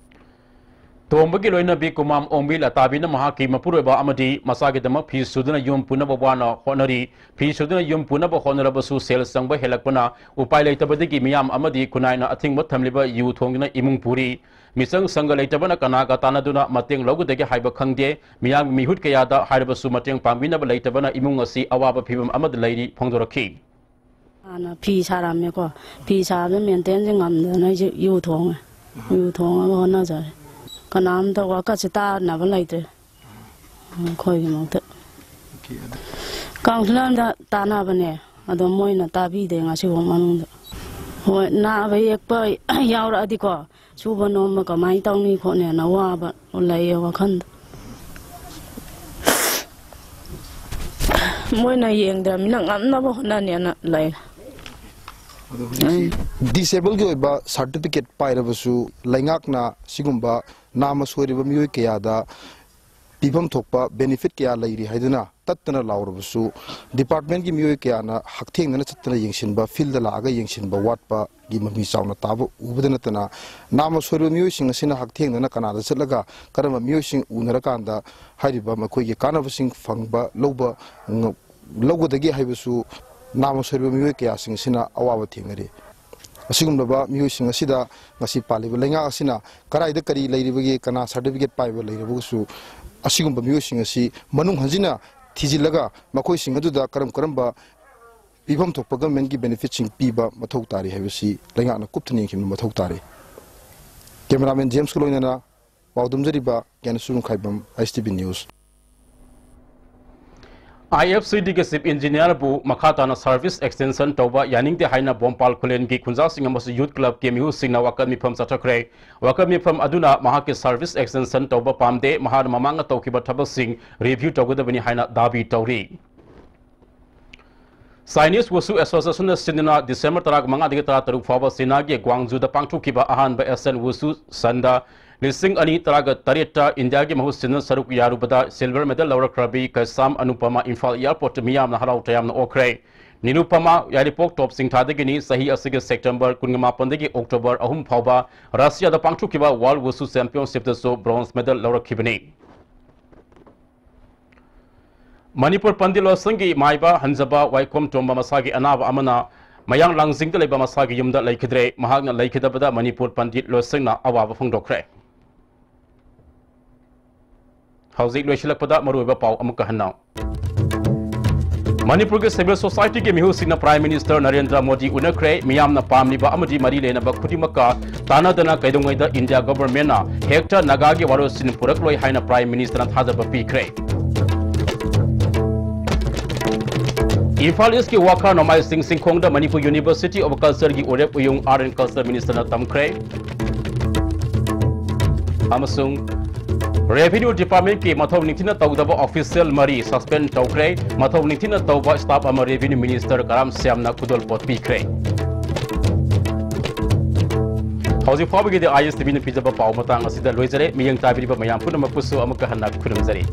ꯇꯣꯝꯕꯒꯤ ꯂꯣꯏꯅꯕꯤ ꯀꯨꯃꯥꯝ ꯑꯣꯡꯕꯤ ꯂꯇꯥꯕꯤꯅ ꯃꯍꯥꯛꯀꯤ ꯃꯄꯨꯔꯣꯏꯕ ꯑꯃꯗꯤ ꯃꯆꯥꯒꯤꯗꯃꯛ ꯐꯤ ꯁꯨꯗꯨꯅ ꯌꯨꯝ ꯄꯨꯅꯕ ꯋꯥꯅ ꯍꯣꯠꯅꯔꯤ꯫ ꯐꯤ ꯁꯨꯗꯨꯅ ꯌꯨꯝ ꯄꯨꯅꯕ ꯍꯣꯠꯅꯔꯕꯁꯨ ꯁꯦꯜ ꯆꯪꯕ ꯍꯦꯜꯂꯛꯄꯅ ꯎꯄꯥꯏ ꯂꯩꯇꯕꯗꯒꯤ ꯃꯤꯌꯥꯝ ꯑꯃꯗꯤ ꯈꯨꯟꯅꯥꯏꯅ ꯑꯊꯤꯡꯕ ꯊꯝꯂꯤꯕ ꯌꯨ ꯊꯣꯡꯗꯨꯅ ꯏꯃꯨꯡ ꯄꯨꯔꯤ꯫ ꯃꯤꯆꯪ ꯁꯪꯒ ꯂꯩꯇꯕꯅ ꯀꯅꯥꯒ ꯇꯥꯟꯅꯗꯨꯅ ꯃꯇꯦꯡ ꯂꯧꯒꯗꯒꯦ ꯍꯥꯏꯕ ꯈꯪꯗꯦ꯫ ꯃꯤꯌꯥꯝꯒꯤ ꯃꯤꯍꯨꯠ ꯀꯌꯥꯗ ꯍꯥꯏꯔꯕꯁꯨ ꯃꯇꯦꯡ ꯄꯥꯡꯕꯤꯅꯕ ꯂꯩꯇꯕꯅ ꯏꯃꯨꯡ ꯑꯁꯤ ꯑꯋꯥꯕ ꯐꯤꯕꯝ ꯑꯃꯗ ꯂꯩꯔꯤ ꯐꯣꯡꯗꯣꯔꯛꯈꯤ꯫ ꯍꯥꯟꯅ ꯐꯤ ꯁꯥꯔꯝꯃꯦꯀꯣ꯫ ꯐꯤ ꯁꯥꯕꯗ ꯃꯦꯟꯇꯦꯟꯁꯦ ꯉꯝꯗꯗꯅ ꯑꯩꯁꯦ ꯌꯨ ꯊꯣꯡꯉꯦ꯫ ꯌꯨ ꯊꯣꯡꯉꯒ ꯍꯣꯠꯅꯖꯔꯦ꯫ ꯀꯅꯥꯝꯇ ꯋꯥꯀꯠꯁꯦ ꯇꯥꯅꯕ ꯂꯩꯇ꯭ꯔꯦ ꯑꯩꯈꯣꯏꯒꯤꯃꯛꯇ꯫ ꯀꯥꯎꯟꯁꯤꯂꯔꯗ ꯇꯥꯟꯅꯕꯅꯦ, ꯑꯗꯣ ꯃꯣꯏꯅ ꯇꯥꯕꯤꯗꯦ ꯉꯁꯤꯐꯥꯎ ꯃꯅꯨꯡꯗ꯫ ꯍꯣꯏ, ꯅꯥꯕ ꯌꯦꯛꯄ ꯌꯥꯎꯔꯛꯑꯗꯤꯀꯣ, ꯁꯨꯕ ꯅꯣꯝꯕ ꯀꯃꯥꯏꯅ ꯇꯧꯅꯤ ꯈꯣꯠꯅꯤꯅ ꯑꯋꯥꯕ ꯂꯩꯌꯦ ꯋꯥꯈꯜꯗ꯫ ꯃꯣꯏꯅ ꯌꯦꯡꯗ꯭ꯔꯕꯅꯤꯅ ꯉꯝꯅꯕ ꯍꯣꯠꯅꯅꯦꯅ ꯂꯩꯔꯦ꯫ ꯗꯤꯁꯦꯕꯜꯒꯤ ꯑꯣꯏꯕ ꯁꯥꯔꯇꯤꯐꯤꯀꯦꯠ ꯄꯥꯏꯔꯕꯁꯨ ꯂꯩꯉꯥꯛꯅ ꯁꯤꯒꯨꯝꯕ ꯅꯥꯝꯃ ꯁꯣꯏꯔꯕ ꯃꯤꯑꯣꯏ ꯀꯌꯥꯗ ꯄꯤꯐꯝ ꯊꯣꯛꯄ ꯕꯦꯅꯤꯐꯤꯠ ꯀꯌꯥ ꯂꯩꯔꯤ ꯍꯥꯏꯗꯨꯅ ꯇꯠꯇꯅ ꯂꯥꯎꯔꯕꯁꯨ, ꯗꯤꯄꯥꯔꯠꯃꯦꯟꯒꯤ ꯃꯤꯑꯣꯏ ꯀꯌꯥꯅ ꯍꯛꯊꯦꯡꯅꯅ ꯆꯠꯇꯅ ꯌꯦꯡꯁꯤꯟꯕ, ꯐꯤꯜꯗ ꯂꯥꯛꯑꯒ ꯌꯦꯡꯁꯤꯟꯕ ꯋꯥꯠꯄꯒꯤ ꯃꯃꯤ ꯆꯥꯎꯅ ꯇꯥꯕ ꯎꯕꯗ ꯅꯠꯇꯅ, ꯅꯥꯝꯃ ꯁꯣꯏꯔꯕ ꯃꯤꯑꯣꯏꯁꯤꯡ ꯑꯁꯤꯅ ꯍꯛꯊꯦꯡꯅꯅ ꯀꯅꯥꯗ ꯆꯠꯂꯒ ꯀꯔꯝꯕ ꯃꯤꯑꯣꯏꯁꯤꯡ ꯎꯅꯔꯀꯥꯟꯗ ꯍꯥꯏꯔꯤꯕ ꯃꯈꯣꯏꯒꯤ ꯀꯥꯟꯅꯕꯁꯤꯡ ꯐꯪꯕ ꯂꯧꯕ ꯉ-, ꯂꯧꯒꯗꯒꯦ ꯍꯥꯏꯕꯁꯨ ꯅꯥꯝꯃ ꯁꯣꯏꯔꯕ ꯃꯤꯑꯣꯏ ꯀꯌꯥꯁꯤꯡ ꯑꯁꯤꯅ ꯑꯋꯥꯕ ꯊꯦꯡꯅꯔꯤ꯫ ꯑꯁꯤꯒꯨꯝꯂꯕ ꯃꯤꯑꯣꯏꯁꯤꯡ ꯑꯁꯤꯗ ꯉꯁꯤ ꯄꯥꯜꯂꯤꯕ ꯂꯩꯉꯥꯛ ꯑꯁꯤꯅ ꯀꯗꯥꯏꯗ ꯀꯔꯤ ꯂꯩꯔꯤꯕꯒꯦ, ꯀꯅꯥ ꯁꯥꯔꯇꯤꯐꯤꯀꯦꯠ ꯄꯥꯏꯕ ꯂꯩꯔꯕꯒꯁꯨ, ꯑꯁꯤꯒꯨꯝꯕ ꯃꯤꯑꯣꯏꯁꯤꯡ ꯑꯁꯤ ꯃꯅꯨꯡ ꯍꯟꯖꯤꯟꯅ ꯊꯤꯖꯤꯜꯂꯒ ꯃꯈꯣꯏꯁꯤꯡ ꯑꯗꯨꯗ ꯀꯔꯝ ꯀꯔꯝꯕ ꯄꯤꯐꯝ ꯊꯣꯛꯄ ꯒꯚꯔꯟꯃꯦꯟꯠꯀꯤ ꯕꯦꯅꯤꯐꯤꯠꯁꯤꯡ ꯄꯤꯕ ꯃꯊꯧ ꯇꯥꯔꯤ ꯍꯥꯏꯕꯁꯤ ꯂꯩꯉꯥꯛꯅ ꯀꯨꯞꯊꯅ ꯌꯦꯡꯁꯤꯟꯕ ꯃꯊꯧ ꯇꯥꯔꯤ꯫ ꯀꯦꯃꯦꯔꯥꯃꯦꯟ ꯖꯦꯝꯁꯀ ꯂꯣꯏꯅꯅ ꯄꯥꯎꯗꯝꯖꯔꯤꯕ ꯀꯦꯅꯁꯨ ꯔꯨꯡꯈꯥꯏꯕꯝ, ꯑꯥꯏ ꯑꯦꯁ ꯇꯤ ꯚꯤ ꯅ꯭ꯌꯨꯁ꯫ ꯑꯥꯏ ꯑꯦꯐ ꯁꯤ ꯗꯤꯒꯤ ꯆꯤꯐ ꯏꯟꯖꯤꯅꯤꯌꯥꯔꯕꯨ ꯃꯈꯥ ꯇꯥꯅ ꯁꯔꯚꯤꯁ ꯑꯦꯛꯁꯇꯦꯟꯁꯟ ꯇꯧꯕ ꯌꯥꯅꯤꯡꯗꯦ ꯍꯥꯏꯅ ꯕꯣꯝꯄꯥꯜ ꯈꯨꯂꯦꯟꯒꯤ ꯈꯨꯟꯖꯥꯁꯤꯡ ꯑꯃꯁꯨꯡ ꯌꯨꯊ ꯀ꯭ꯂꯕꯀꯤ ꯃꯤꯍꯨꯠꯁꯤꯡꯅ ꯋꯥꯀꯠ ꯃꯤꯐꯝ ꯆꯠꯊꯈ꯭ꯔꯦ꯫ ꯋꯥꯀꯠ ꯃꯤꯐꯝ ꯑꯗꯨꯅ ꯃꯍꯥꯛꯀꯤ ꯁꯔꯚꯤꯁ ꯑꯦꯛꯁꯇꯦꯟꯁꯟ ꯇꯧꯕ ꯄꯥꯝꯗꯦ, ꯃꯍꯥꯛꯅ ꯃꯃꯥꯡꯗ ꯇꯧꯈꯤꯕ ꯊꯕꯛꯁꯤꯡ ꯔꯤꯚ꯭ꯌꯨ ꯇꯧꯒꯗꯕꯅꯤ ꯍꯥꯏꯅ ꯗꯥꯕꯤ ꯇꯧꯔꯤ꯫ ꯆꯥꯏꯅꯤꯁ ꯋꯨꯁꯨ ꯑꯦꯁꯣꯁꯤꯌꯦꯁꯟꯅ ꯁꯤꯟꯗꯨꯅ ꯗꯤꯁꯦꯝꯕꯔ ꯇꯔꯥꯃꯉꯥꯗꯒꯤ ꯇꯔꯥꯇꯔꯨꯛ ꯐꯥꯎꯕ ꯆꯤꯅꯥꯒꯤ ꯒ꯭ꯋꯥꯡꯖꯨꯗ ꯄꯥꯡꯊꯣꯛꯈꯤꯕ ꯑꯍꯥꯟꯕ ꯑꯦꯁꯤꯌꯥꯟ ꯋꯨꯁꯨ ꯁꯟꯗ ꯂꯤꯁꯤꯡ ꯑꯅꯤ ꯇꯔꯥꯒ ꯇꯔꯦꯠꯇ ꯏꯟꯗꯤꯌꯥꯒꯤ ꯃꯍꯨꯠ ꯁꯤꯟꯗꯨꯅ ꯁꯔꯨꯛ ꯌꯥꯔꯨꯕꯗ ꯁꯤꯜꯚꯔ ꯃꯦꯗꯜ ꯂꯧꯔꯛꯈ꯭ꯔꯕꯤ ꯀꯩꯁꯥꯝ ꯑꯅꯨꯄꯃꯥ ꯏꯝꯐꯥꯜ ꯑꯦꯌꯔꯄꯣꯔꯠꯇ ꯃꯤꯌꯥꯝꯅ ꯍꯔꯥꯎ ꯇꯌꯥꯝꯅ ꯑꯣꯛꯈ꯭ꯔꯦ꯫ ꯅꯤꯔꯨꯄꯃꯥ ꯌꯥꯏꯔꯤꯄꯣꯛ ꯇꯣꯞ ꯆꯤꯡꯊꯥꯗꯒꯤꯅꯤ꯫ ꯆꯍꯤ ꯑꯁꯤꯒꯤ ꯁꯦꯞꯇꯦꯝꯕꯔ ꯀꯨꯟꯃꯥꯄꯟꯗꯒꯤ ꯑꯣꯛꯇꯣꯕꯔ ꯑꯍꯨꯝ ꯐꯥꯎꯕ ꯔꯁꯤꯌꯥꯗ ꯄꯥꯡꯊꯣꯛꯈꯤꯕ ꯋꯥꯔꯜ ꯋꯨꯁꯨ ꯆꯦꯝꯄꯤꯌꯟꯁꯤꯞꯇꯁꯨ ꯕ꯭ꯔꯣꯟꯖ ꯃꯦꯗꯜ ꯂꯧꯔꯛꯈꯤꯕꯅꯤ꯫ ꯃꯅꯤꯄꯨꯔ ꯄꯟꯗꯤꯠ ꯂꯣꯏꯁꯪꯒꯤ ꯃꯥꯏꯕ ꯍꯟꯖꯕ ꯋꯥꯏꯈꯣꯝ ꯇꯣꯝꯕ ꯃꯁꯥꯒꯤ ꯑꯅꯥꯕ ꯑꯃꯅ ꯃꯌꯥꯡ ꯂꯥꯡꯖꯤꯡꯗ ꯂꯩꯕ ꯃꯁꯥꯒꯤ ꯌꯨꯝꯗ ꯂꯩꯈꯤꯗ꯭ꯔꯦ꯫ ꯃꯍꯥꯛꯅ ꯂꯩꯈꯤꯗꯕꯗ ꯃꯅꯤꯄꯨꯔ ꯄꯟꯗꯤꯠ ꯂꯣꯏꯁꯪꯅ ꯑꯋꯥꯕ ꯐꯣꯡꯗꯣꯛꯈ꯭ꯔꯦ꯫ ꯍꯧꯖꯤꯛ ꯂꯣꯏꯁꯤꯜꯂꯛꯄꯗ ꯃꯔꯨꯑꯣꯏꯕ ꯄꯥꯎ ꯑꯃꯨꯛꯀ ꯍꯟꯅ꯫ ꯃꯅꯤꯄꯨꯔꯒꯤ civil society ꯒꯤ ꯃꯤꯍꯨꯠꯁꯤꯡꯅ Prime Minister ꯅꯔꯦꯟꯗ꯭ꯔ ꯃꯣꯗꯤ ꯎꯅꯈ꯭ꯔꯦ꯫ ꯃꯤꯌꯥꯝꯅ ꯄꯥꯝꯂꯤꯕ ꯑꯃꯗꯤ ꯃꯔꯤ ꯂꯩꯅꯕ ꯈꯨꯗꯤꯡꯃꯛꯀ ꯇꯥꯟꯅꯗꯅ ꯀꯩꯗꯧꯉꯩꯗ India government ꯅ ꯍꯦꯛꯇ ꯅꯥꯒꯥꯒꯤ ꯋꯥꯔꯣꯜꯁꯤꯡ ꯄꯨꯔꯛꯂꯣꯏ ꯍꯥꯏꯅ Prime Minister ꯅ ꯊꯥꯖꯕ ꯄꯤꯈ꯭ꯔꯦ꯫ ꯏꯝꯐꯥꯜ East ꯀꯤ ꯋꯥꯈꯥ ꯅꯣꯡꯃꯥꯏꯖꯤꯡ ꯆꯤꯡꯈꯣꯡꯗ Manipur University of Culture ꯒꯤ ꯎꯔꯦꯞ ꯎꯌꯨꯡ Art and Culture Minister ꯅ ꯇꯝꯈ꯭ꯔꯦ꯫ ꯑꯃꯁꯨꯡ Revenue Department ꯀꯤ ꯃꯊꯧ ꯅꯤꯡꯊꯤꯅ ꯇꯧꯗꯕ official ꯃꯔꯤ suspend ꯇꯧꯈ꯭ꯔꯦ꯫ ꯃꯊꯧ ꯅꯤꯡꯊꯤꯅ ꯇꯧꯕ staff ꯑꯃ Revenue Minister ꯀꯔꯥꯝ ꯁ꯭ꯌꯥꯝꯅ ꯈꯨꯗꯣꯜꯄꯣꯠ ꯄꯤꯈ꯭ꯔꯦ꯫ ꯍꯧꯖꯤꯛ ꯐꯥꯎꯕꯒꯤꯗꯤ I S T V ꯅ ꯄꯤꯖꯕ ꯄꯥꯎ ꯃꯇꯥꯡ ꯑꯁꯤꯗ ꯂꯣꯏꯖꯔꯦ꯫ ꯃꯤꯠꯌꯦꯡ ꯇꯥꯕꯤꯔꯤꯕ ꯃꯌꯥꯝ ꯄꯨꯝꯅꯃꯛꯄꯨꯁꯨ ꯑꯃꯨꯛꯀ ꯍꯟꯅ ꯈꯨꯔꯨꯝꯖꯔꯤ꯫